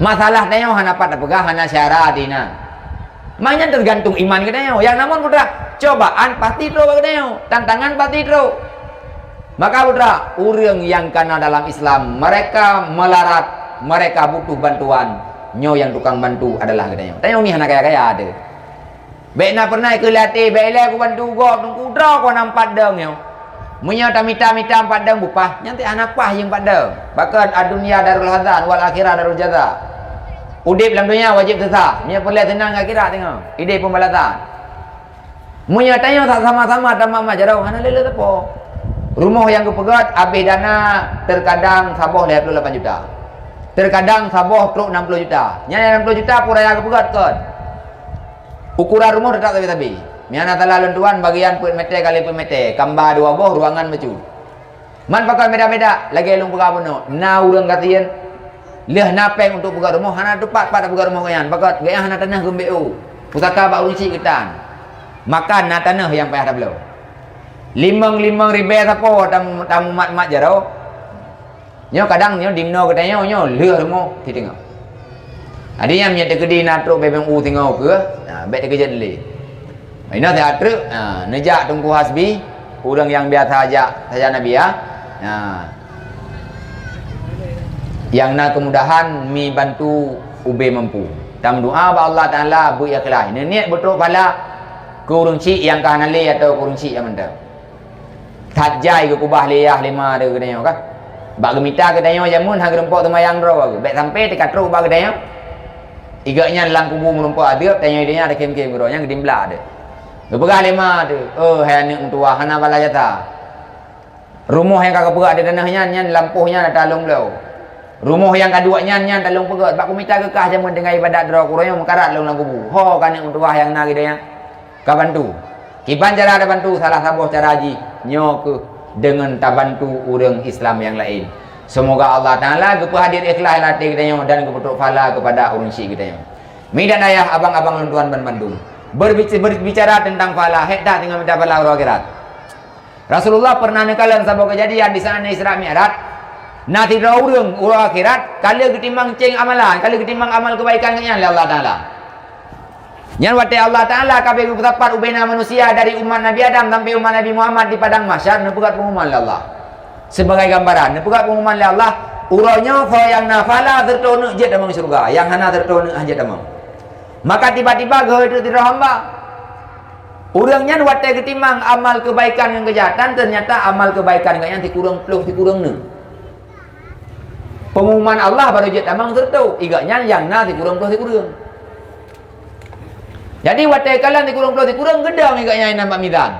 Masalah tanyoe hana pat tapeugah, hana syara dina. Maknyan teugantung iman geutanyoe. Nyang namon putra, cobaan pasti trok bak geutanyoe, tantangan pasti trok. Maka putra, ureuëng nyang kana dalam Islam, mereka melarat, mereka butuh bantuan. Nyoe nyang tukang bantu adalah geutanyoe. Tanyoe mi hana kaya-kaya teuh. Bèk na peureunah keu lé até, bèk ilèe kubantu gob, teungku droe kona meupat dong nyoe. Meunyoe tamita-mita meupat dong bupah, nyan teuh hana paih jeuem pat dong. Pakon, ad-dunya darul hazan wal akhirah darul jaza. Udeb lam donya wajéb seusah, meunyoe peureulèe seunang keu akhirat teungoh, ideh peubalasan. Meunyoe tanyoe sama-sama tamat-mat jaroe, hana lé-lé teupeu. Rumoh nyang geupeugét abéh dana teukadang saboh lhèe ploh lapan juta. Teukadang saboh trok nam ploh juta. Nyan nam ploh juta pura nyang geupeugét kon. Ukuran rumoh teutap sabe-sabe. Meunyo na salah lôn tuan, bagian peuet mètè kali peuet mètè, kamba dua boh, ruangan bacut. Man pakon beda-beda, lagèe lôn peugah bunoe, na ureuëng gasien, lheueh na péng untuk peugét rumoh, hana teupat pat peugét rumoh gobnyan, pakon gobnyan hana tanoh geumbek u pusaka bak ureuëng chik geutan. Maka na tanoh nyang payah tabloe. Limong-limong ribèe sapo tamu-, tamumat-mat jaroe. Nyoe kadang nyoe di meunoe geutanyoe nyoe lheueh rumoh siteungoh. Jadi nyan meunyo teukeudi na trok B M U singoh keuh, nah, bèk teukeujot lé. Inoe siat treuk, nah, neujak Teungku Hasbi, ureuëng nyang biasa jak sajan Nabi ya. Nah. Nyang na keumudahan mi bantu ubé mampu. Tameudoa bak Allah Taala beu ikhlaih. Neuniet beutrok phala keu ureuëng chik nyang ka hana lé atawa keu ureuëng chik nyang mantong. That jai geukubah lé yah lé ma teuh geutanyoe ka. Bak geumita keu tanyoe jameun han geurumpok teumayang droe, bèk sampoe teuka trok bak geutanyoe. Igak nyan lam kubu meurumpok adeueb, tanyoe di donya takhém-khém keudroe nyan geudimbla teuh. Geupeugah lé ma teuh, "Oh, hai aneuk meutuwah, hana bala jasa. Rumoh nyang ka geupeugah di tanoh nyan, nyan lampôh nyan ata lôn bloe. Rumoh nyang ka duek nyan, nyan ata lôn peugét. Bak kumita geukah jameun tinggai ibadat droe keu uroe nyoe meukarat lôn lam kubu. Ho ka aneuk meutuwah nyang na di donya." Ka bantu. Kiban cara tabantu, salah saboh cara jih nyoe keuh deungon tabantu ureuëng Islam nyang laén. Seumoga Allah Taala geupeuhadér ikhlaih lam até geutanyoe dan geupeutrok phala keupada ureuëng chik geutanyoe. Mi dan ayah, abang-abang lôn tuan banmandum. Berbic-, berbicara teuntang phala, hék that singoh mita phala uroe akhirat. Rasulullah pernah neukalon saboh keujadian di saat Isra Mi'raj. Na sidroe ureuëng uroe akhirat ka lheueh geutimang céng amalan, ka lheueh geutimang amal keubaikan geuhnyan lé Allah Taala. Nyan watée Allah Taala ka beu geupeusapat ubena manusia dari umat Nabi Adam sampai umat Nabi Muhammad di padang mahsyar, neupeugét peunguman lé Allah. Sibagai gambaran, neupeugét peunguman lé Allah, "Uroe nyoe soe nyang na phala seureutoh neuek jeuet tamong syeuruga, nyang hana seureutoh neuek hana jeuet tamong." Maka tiba-tiba geuhôi teuk sidroe hamba. Ureuëng nyan watée geutimang amal keubaikan ngon keujahatan, teunyata amal keubaikan gobnyan sikureueng ploh sikureueng neuek. Peunguman Allah barô jeuet tamong seureutoh, gobnyan nyang na sikureueng ploh sikureueng. Jadi watée kalon sikureueng ploh sikureueng, geudong geuh nyan inan bak mizan.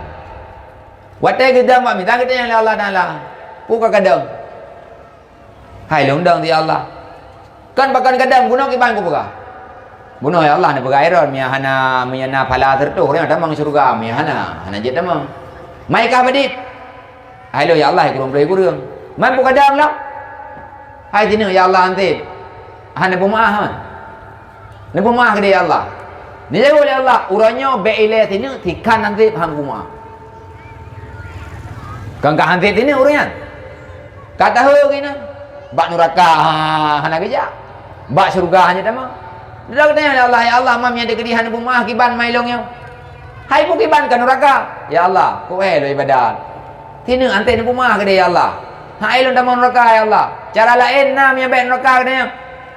Watée geudong bak mizan, geutanyong lé Allah Taala, "Peue ka kadong?" "Hai lôn dong," ya Allah. "Kon pakon kadong, bunoe kiban kupeugah." "Bunoe ya Allah, neupeugah Aaron, meunyo hana, meunyo na phala sireutôh ureuëng tamong syeuruga, meunyo hana, hana jeuet tamong." "Mai kah padit?" "Hai lôn ya Allah, sikureueng ploh sikureueng." "Man peue kadong lom?" "Hai sineuk ya Allah, han sép." "Han neupeumaáh, han?" "Neupeumaáh keudeh ya Allah." Neujaweueb lé Allah, "Uroe nyoe bék ilée sineuk, sikhan han sép han kumaáh." Kon ka han sép sineuk ureuëng nyan. Ka tahôi geuh inan. Bak nuraka, ha, hana geujak. Bak syeuruga hana tamong. Lheueh geutanyong lé Allah, "Ya Allah, man meunyo teukeudi han neupeumaáh, kiban mai lôn nyoe?" "Hai peue kiban, ka nuraka." "Ya Allah, kok hai lôn iébadat. Sineuk han sép neupeumaáh keudeh ya Allah. Hai lôn tamong nuraka ya Allah. Cara laén na meunyo bék nuraka keudeh nyoe?"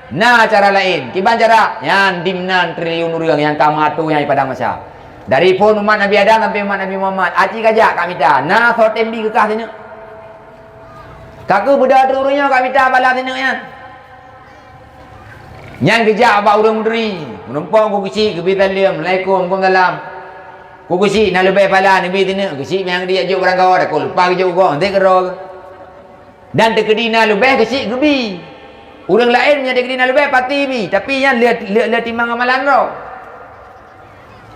"Na cara laén." "Kiban cara?" "Nyan dimnan triliun ureuëng nyang ka meuatoe nyan di padang mahsyar. Dari phon umat Nabi Adam sampai umat Nabi Muhammad, aci kajak ka mita. Na soe tem bi keu kah sineuk?" Ka keuh beudôh teuk ureuëng nyoe ka mita phala sineuk nyan. Nyan geujak bak ureuëng meuturi, meurumpok keu geuchik, geubi saleuem, "Assalamualaikum." "Waalaikumsalam." "Keu geuchik na leubeh phala, neubi sineuk." Geuchik meuhang geujak jok barang gawa, takot lumpah geujok u gob, han sép keudroe. Dan teukeudi na leubeh, geuchik geubi. Ureuëng laén meunyo teukeudi na leubeh, pati bi, tapi nyan lé, lé, lé timang amalan droe.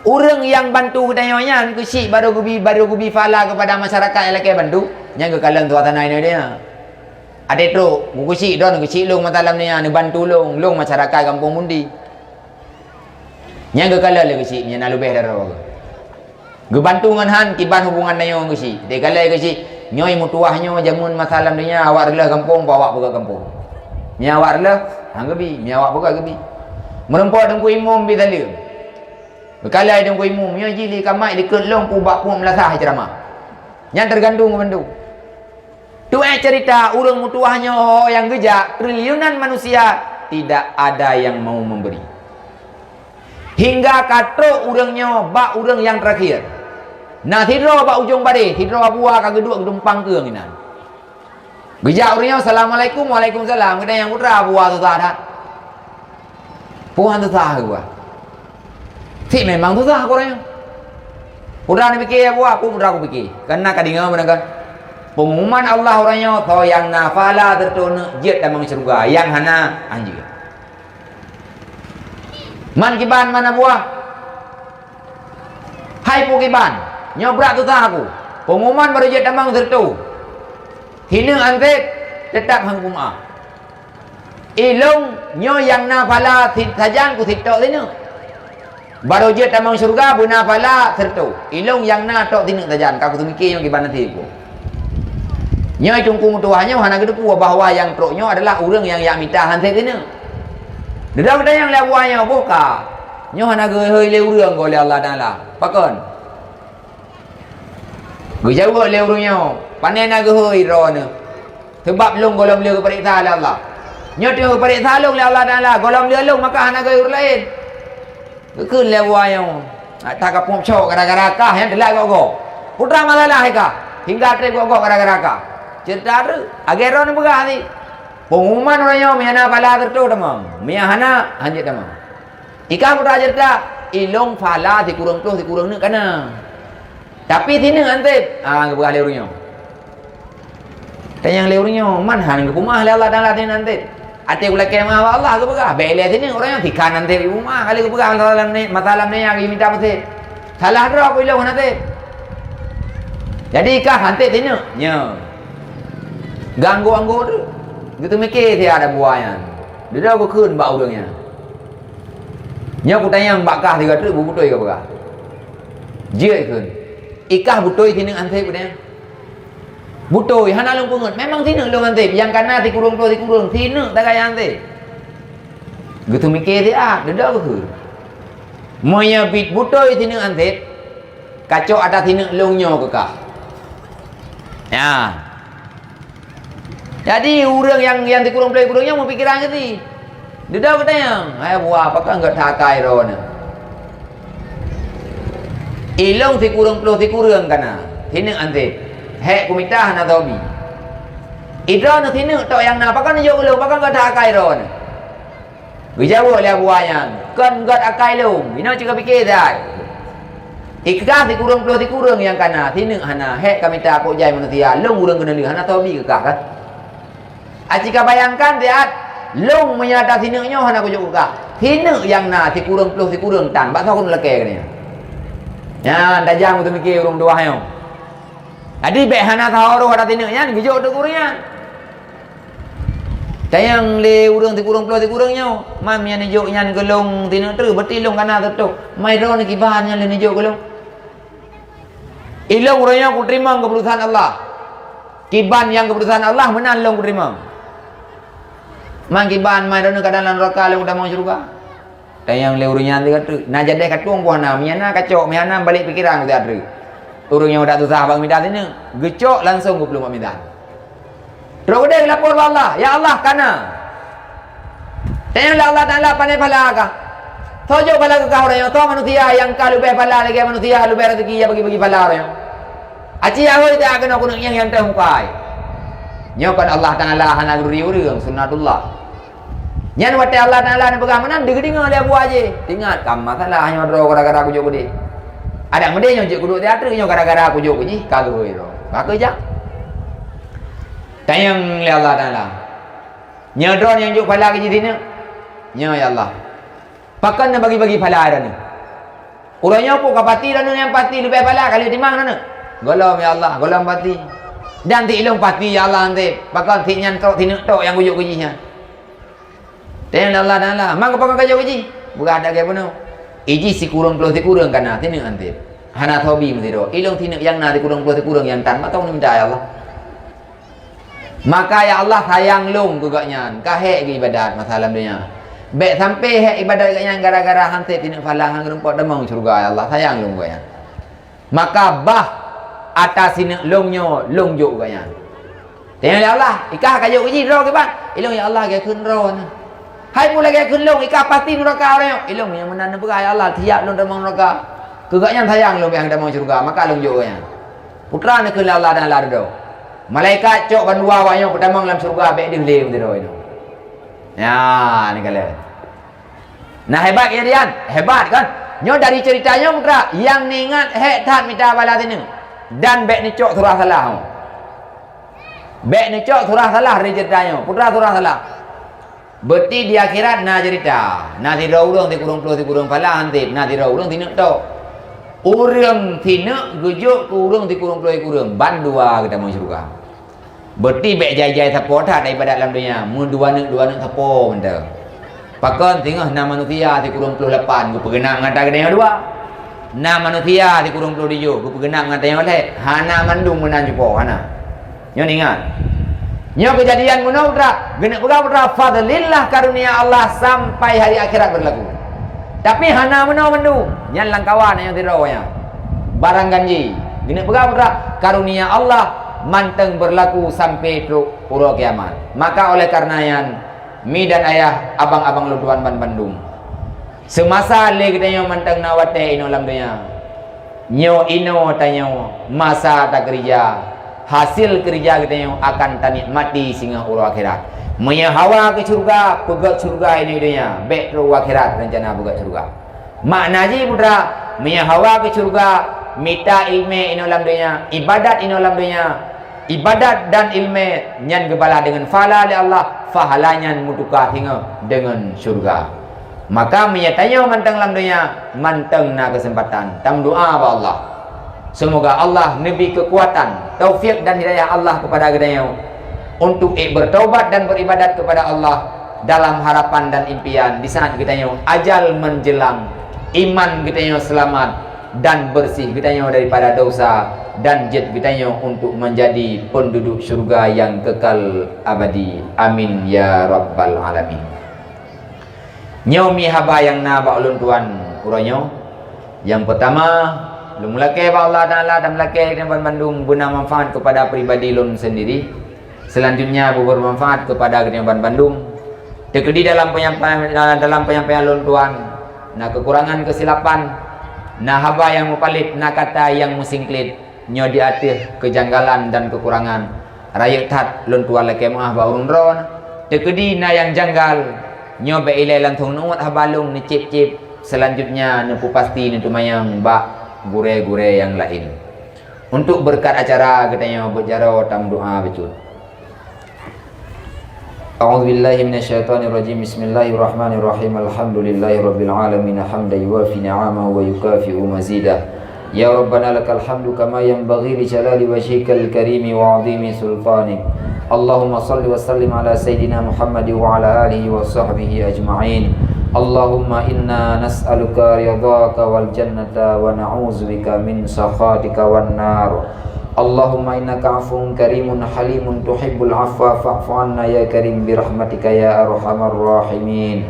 Ureuëng nyang bantu geutanyoe nyan geuchik barô geubi, barô geubi phala keupada masyarakat nyang lakée bantu, nyan geukalon suasana inoe donya. Até trok, geuchik droe, geuchik lôn masa lam donya, neubantu lôn, lôn masyarakat gampông Mundi. Nyan geukalon lé geuchik, nyan na leubeh daroe. Geubantu ngon han, kiban hubungan tanyoe ngon geuchik. Teukalon geuchik, nyoe meutuwah nyoe jameun masa lam donya, awak reuloh gampông, awak peugah gampông. Nyoe awak reuloh, han geubi, nyoe awak peugah geubi. Meurumpok Teungku Imum bi saleuem. Geukalai Teungku Imum, nyoe jih lé ka mat likot lôn pubak peuet meulasah ceuramah. Nyan teugantung ngon mandum. Tu'éh ceurita ureuëng meutuwah nyoe ho nyang geujak, triliunan manusia, tidak ada yang mau memberi. Hingga ka trok ureuëng nyoe bak ureuëng nyang terakhir. Na sidroe bak ujong bareh, sidroe buwa ka geuduek geudumpang keueng inan. Geujak ureuëng nyoe, "Assalamualaikum." "Waalaikumsalam." Geutanyong, "Putra, buwa susah that?" "Peue han susah," geupeugah. "Cit memang susah," kheun ureuëng nyoe. "Putra neupike, ya buwa?" "Peue putra kupike? Kan na ka deungoe meunan kan? Peungumuman Allah uroe nyoe, soe nyang na phala sireutôh neuk jeuet tamong syeuruga, nyang hana, han jeuet." "Man kiban, man na buwa?" "Hai peue kiban, nyoe brat susah aku. Peungumuman barô jeuet tamong sireutôh. Sineuk han sép, teutab han kumaáh. Ilôn nyoe nyang na phala si-, sajan kusitok sineuk. Barô jeuet tamong syeuruga beuna phala sireutôh. Ilôn nyang na tok sineuk sajan, ka kuteumike nyoe kiban naseb ku." Nyoe Teungku meutuwah nyoe hana geuteupeue bahwa nyang trok nyoe adalah ureuëng nyang jak mita han sép sineuk. Dudoe geutanyong lé buwa nyoe, "Boh ka? Nyoe hana geuhôi lé ureuëng," kheun lé Allah Taala. "Pakon?" Geujaweueb lé ureuëng nyoe, "Pane na geuhôi droeneuh? Sabab lôn gohlom lheueh geupareksa lé Allah. Nyoe teungoh geupareksa lôn lé Allah Taala, gohlom lheueh lôn maka hana geuhôi ureuëng laén." Geukheun lé buwa nyoe, "Ata ka peucok gara-gara kah nyang teulat gob-gob. Putra masalah hai kah, hingga treb gob-gob gara-gara kah." Ceurita treuk, lagée droeneuh peugah tadi. Peungumuman uroe nyoe, meunyo na phala sireutôh tamong, meunyo hana, han jeuet tamong. Ikah putra ceurita, ilôn phala sikureueng ploh sikureueng neuk ka na. Tapi sineuk han sép, ah, geupeugah lé ureuëng nyoe. Tanyong lé ureuëng nyoe, "Man han geupeumeu'ah lé Allah Taala sineuk han sép?" "Até ulakée meu'ah bak Allah," geupeugah. "Bék ilée sineuk ureuëng nyoe, sikhan han sép ipeumeu'ah, kali geupeugah masa lam ni, masa lam donya geumita peusék. Salah droe ku ilôn han sép." Jadi kah han sép sineuk? Nyoe. Geuanggô-anggô treuk. Geuteumike siat buwa nyan. Dudoe geukheun bak ureuëng nyan. Nyoe kutanyong bak kah sigoe treuk, beutôi ka peugah. Jeuet kheun. Ikah beutôi sineuk han sép keu nyan? Beutôi, hana lôn peungeut. Memang sineuk lôn han sép. Nyang ka na sikureueng ploh sikureueng, sineuk sagai han sép. Geuteumike siat, dudoe geukheun. Meunyo bit beutôi sineuk han sép, kacok ata sineuk lôn nyoe keu kah. Nyan. Jadi, ureuëng nyang, nyang sikureueng ploh ureuëng nyoe meupikeran geuti. Dudoe geutanyong, "Hai buwa, pakon gét that akai droeneuh? Ilôn sikureueng ploh sikureueng ka na, sineuk han sép. Hék kumita hana soe bi. Droeneuh sineuk tok nyang na, pakon neujok ulôn, pakon gét that akai droeneuh?" Geujaweueb lé Abu Ayyan, "Kon gét akai lôn, inoe cit kapiké that. Ikah sikureueng ploh sikureueng nyang kana, sineuk hana, hék kamita kok jai manusia, lôn ureueng keuneulheueh, hana soe bi keu kah kan? Aci kabayangkan siat, lôn meunyo ata sineuk nyoe hana kujok keu kah. Sineuk nyang na sikureueng ploh sikureueng tan, bak soe keuneuk lakée keunoe?" Nyan tajam teumiké ureueng dua nyoe. Jadi bék hana sahoe roh ata sineuk nyan geujok teuk ureueng nyan. Tanyong lé ureueng sikureueng ploh sikureueng nyoe, "Man nyang neujok nyan keu lôn sineuk treuk, berarti lôn kana teutok. Man droeneuh kiban nyang lôn neujok keu lôn. Ilôn uroe nyoe kuteurimong keuputusan Allah. Kiban nyang keuputusan Allah meunan lôn kuteurimong. Man kiban man droeneuh kadang lam nuraka lôn kutamong syeuruga." Tanyong lé ureueng nyan teuka treuk. Na jadéh katueng buah na, meuhana kacok, meuhana balek pikeran keu treuk. Ureueng nyang udah susah bak mita sineuk, geucok langsong geuplueng bak mita. Trok udeh geulapor bak Allah, "Ya Allah, kana." Tanyong lé Allah Taala, "Pane phala kah? Soe jok phala keu kah uroe nyoe? Soe manusia nyang ka leubeh phala lagée manusia leubeh raseuki nyang bagi-bagi phala uroe nyoe? Aci ahôi teuka keunoe keuneuk nyang nyang teuh mukai." Nyoe kon Allah Taala hana geuri ureueng, sunnatullah. Nyan watée Allah Taala neupeugah meunan, deuh geudeungoe lé Abu Ayyan. Teuingat, "Ka masalah nyoe droe gara-gara kujok keudeh. Adak meudeh nyoe jeuet kuduek teatri nyoe gara-gara kujok keu jih, ka geuhôi droe. Ka keujak." Tanyong lé Allah Taala, "Nyoe droe nyang jok phala keu jih sineuk?" "Nyoe, ya Allah." "Pakon neubagi-bagi phala droeneuh?" "Uroe nyoe peue ka pati droeneuh nyang pati leubeh phala ka lheueh timang droeneuh?" "Gohlom, ya Allah, gohlom pati. Dan si ilôn pati, ya Allah, han sép. Pakon si nyan trok sineuk tok nyang kujok keu jih nyan?" Tanyong lé Allah Taala, "Man pakon kajok keu jih?" "Peugah lagée bunoe. Ijih sikureueng ploh sikureueng kana, sineuk han sép. Hana soe bi meusidroe. Ilôn sineuk nyang na sikureueng ploh sikureueng nyang tan, mantong neumita, ya Allah." Maka, ya Allah, sayang lôn keu gobnyan, ka hék geuibadat masa lam donya. Bék sampai hék ibadat gobnyan gara-gara han sép sineuk phala han geurumpok tamong syeuruga, ya Allah, sayang lôn keu gobnyan. Maka bah ata sineuk lôn nyoe lôn jok gobnyan. Tanyong lé Allah, "Ikah kajok keu jih droe kiban?" "Ilôn, ya Allah, geukheun droe na." "Hai peue lagée kheun lôn, ikah pasti nuraka uroe nyoe?" "Ilôn nyang meunan neupeugah, ya Allah, siap lôn tamong nuraka. Keu gobnyan sayang lôn bék han tamong syeuruga, maka lôn jok gobnyan." Putra neukheun lé Allah Taala dudoe. Malaikat cok bandua awak nyoe peutamong lam syeuruga bék deuh lé meusidroe nyoe. Nyan kalon. Nah, hebat kejadian, hebat kan? Nyoe dari cerita nyoe putra, nyang neuingat hék that mita phala sineuk dan bék neucok surah salah. Bék neucok surah salah dari cerita nyoe, putra surah salah. Berarti di akhirat na cerita, na sidroe ureueng sikureueng ploh sikureueng phala han sép, na sidroe ureueng sineuk tok. Ureueng sineuk geujok keu ureueng sikureueng ploh sikureueng, bandua geutamong syeuruga. Berarti bék jai-jai sapo that ibadat lam donya, meudua neuk dua neuk sapo mantong. Pakon singoh na manusia sikureueng ploh lapan geupeugeunap ngon ata geutanyoe dua. Na manusia sikureueng ploh tujoh geupeugeunap ngon ata nyoe lhée, hana mandum meunan cupo, hana. Nyoe ingat. Nyoe keujadian meunoe putra, geuneuk peugah putra, fadlillah karunia Allah sampai hari akhirat berlaku. Tapi hana meunoe mandum, nyan lam kawan nyang sidroe nyan. Barang ganji, geuneuk peugah putra, karunia Allah mantong berlaku sampai trok uroe kiamat. Maka oleh karena nyan, mi dan ayah, abang-abang lôn tuan banbandum, seumasa lé geutanyoe mantong na watée inoe lam donya, nyoe inoe tanyoe masa takeurija, hasil keurija geutanyoe akan tanikmati singoh uroe akhirat. Meunyoe hawa keu syeuruga, peugét syeuruga inoe donya, bék trok u akhirat rencana peugét syeuruga. Makna jih putra, meunyoe hawa keu syeuruga, mita ileumé inoe lam donya, ibadat inoe lam donya, ibadat dan ileumé nyan geubalah deungon pahala lé Allah, pahala nyan meutuka singoh deungon syeuruga. Maka meunyoe tanyoe mantong lam donya, mantong na keuseumpatan. Tameudoa bak Allah. Seumoga Allah neubri keukuatan, taufik dan hidayah Allah keupada geutanyoe untuk ék beutaubat dan beuribadat keupada Allah dalam harapan dan impian di saat geutanyoe ajal meunjeulang, iman geutanyoe seulamat dan beureuséh geutanyoe daripada dosa dan jeuet geutanyoe untuk meunjadi peunduduek syeuruga nyang keukal abadi. Amin ya rabbal alamin. Nyoe mi haba nyang na bak ulôn tuan uroe nyoe. Nyang peutama, lôn meulakée bak Allah Taala dan meulakée geutanyoe banmandum beuna manfaat keupada pribadi lôn seundiri. Seulanjutnya, beubermanfaat keupada geutanyoe banmandum. Teukeudi dalam peunyampaian, dalam peunyampaian lôn tuan, na keukurangan keusilapan, na haba nyang meupalet, na kata nyang meusingklet. Nyoe di ateueh keujanggalan dan keukurangan, rayeuk that lôn tuan lakée meuáh bak ureuëng droe. Teukeudi na nyang janggal, Nyoe bèk ilèe langsông neuôt haba lôn neucép-cép, seulanjutnya neupeupasti neuteumanyong bak gurèe-gurèe nyang laén. Untuk beureukat acara geutanyoe beuet jaroe tameudoa bacut. A'udzubillahi minasyaitonirrajim. Bismillahirrahmanirrahim. Alhamdulillahirabbil alamin. Hamdan yuwafi ni'amahu wa yukafi'u mazidah. Ya Rabbana lakal hamdu kama yanbaghi li jalali wajhikal karimi wa 'azimi sultanik. Allahumma shalli wa sallim ala sayyidina Muhammad wa ala alihi wa sahbihi ajma'in. Allahumma inna nas'aluka ridhaka wal jannata wa na'udzubika min sakhatika wan nar. Allahumma innaka 'afuwun karimun halimun tuhibbul 'afwa fa'fu 'anna ya karim bi rahmatika ya arhamar rahimin.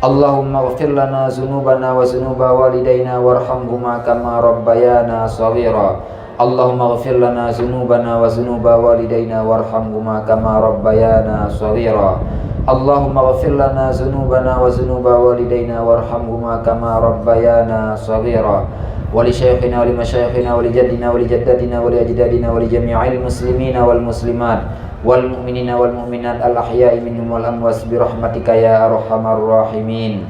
Allahumma ighfir lana dzunubana wa dzunuba walidaina warhamhuma kama rabbayana shaghira. Allahumma ighfir lana dzunubana wa dzunuba walidaina warhamhuma kama rabbayana shaghira. Allahumma ighfir lana dzunubana wa dzunuba walidaina warhamhuma kama rabbayana shaghira. Wa li syaikhina wa li masyaikhina wa li jaddina wa li jaddatina wa li ajdadina wa li jami'il muslimina wal muslimat wal mu'minina wal mu'minat al ahya'i minhum wal amwat bi rahmatika ya arhamar rahimin.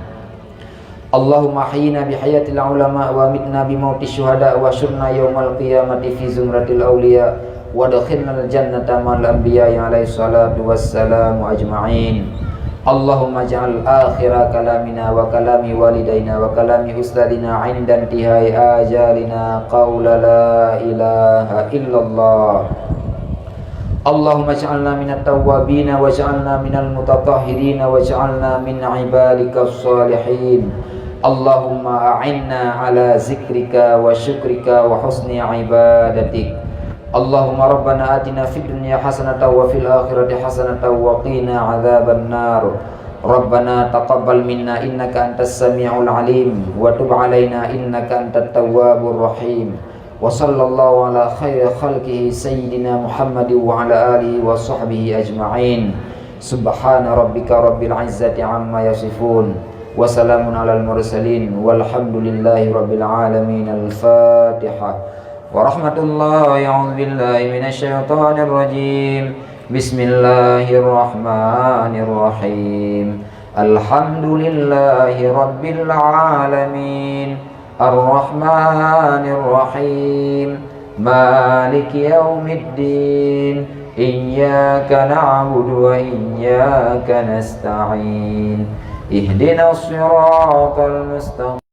Allahumma ahyina bi hayatil ulama wa amitna bi mauti syuhada wa syurna yaumal qiyamati fi zumratil auliya wa adkhilnal jannata ma'al anbiya'i alaihi salatu wassalamu ajma'in. Allahumma ij'al akhira kalamina wa kalami walidaina wa kalami ustadzina 'inda intihai ajalina qaula la ilaha illallah. Allahumma ij'alna minat tawwabina waj'alna minal mutatahhirina waj'alna min ibadikas shalihin. Allahumma a'inna ala zikrika wa syukrika wa husni ibadatik. Allahumma rabbana atina fid dunya hasanatan wa fil akhirati hasanatan wa qina adzaban nar. Rabbana taqabbal minna innaka antas samiul alim wa tub alaina innaka antat tawwabur rahim. Wa sallallahu ala khairi khalqihi sayyidina Muhammad wa ala alihi wa sahbihi ajma'in. Subhana rabbika rabbil izzati amma yasifun. Wa salamun alal mursalin. Walhamdulillahi rabbil alamin. Al-Fatihah. Wa rahmatullahi, a'udzu billahi minasy syaithanir rajim. Bismillahirrahmanirrahim. Alhamdulillahi rabbil alamin. Ar-Rahmanir Rahim. Maliki yaumiddin. Iyyaka na'budu wa iyyaka nasta'in. Ihdinas siratal mustaqim.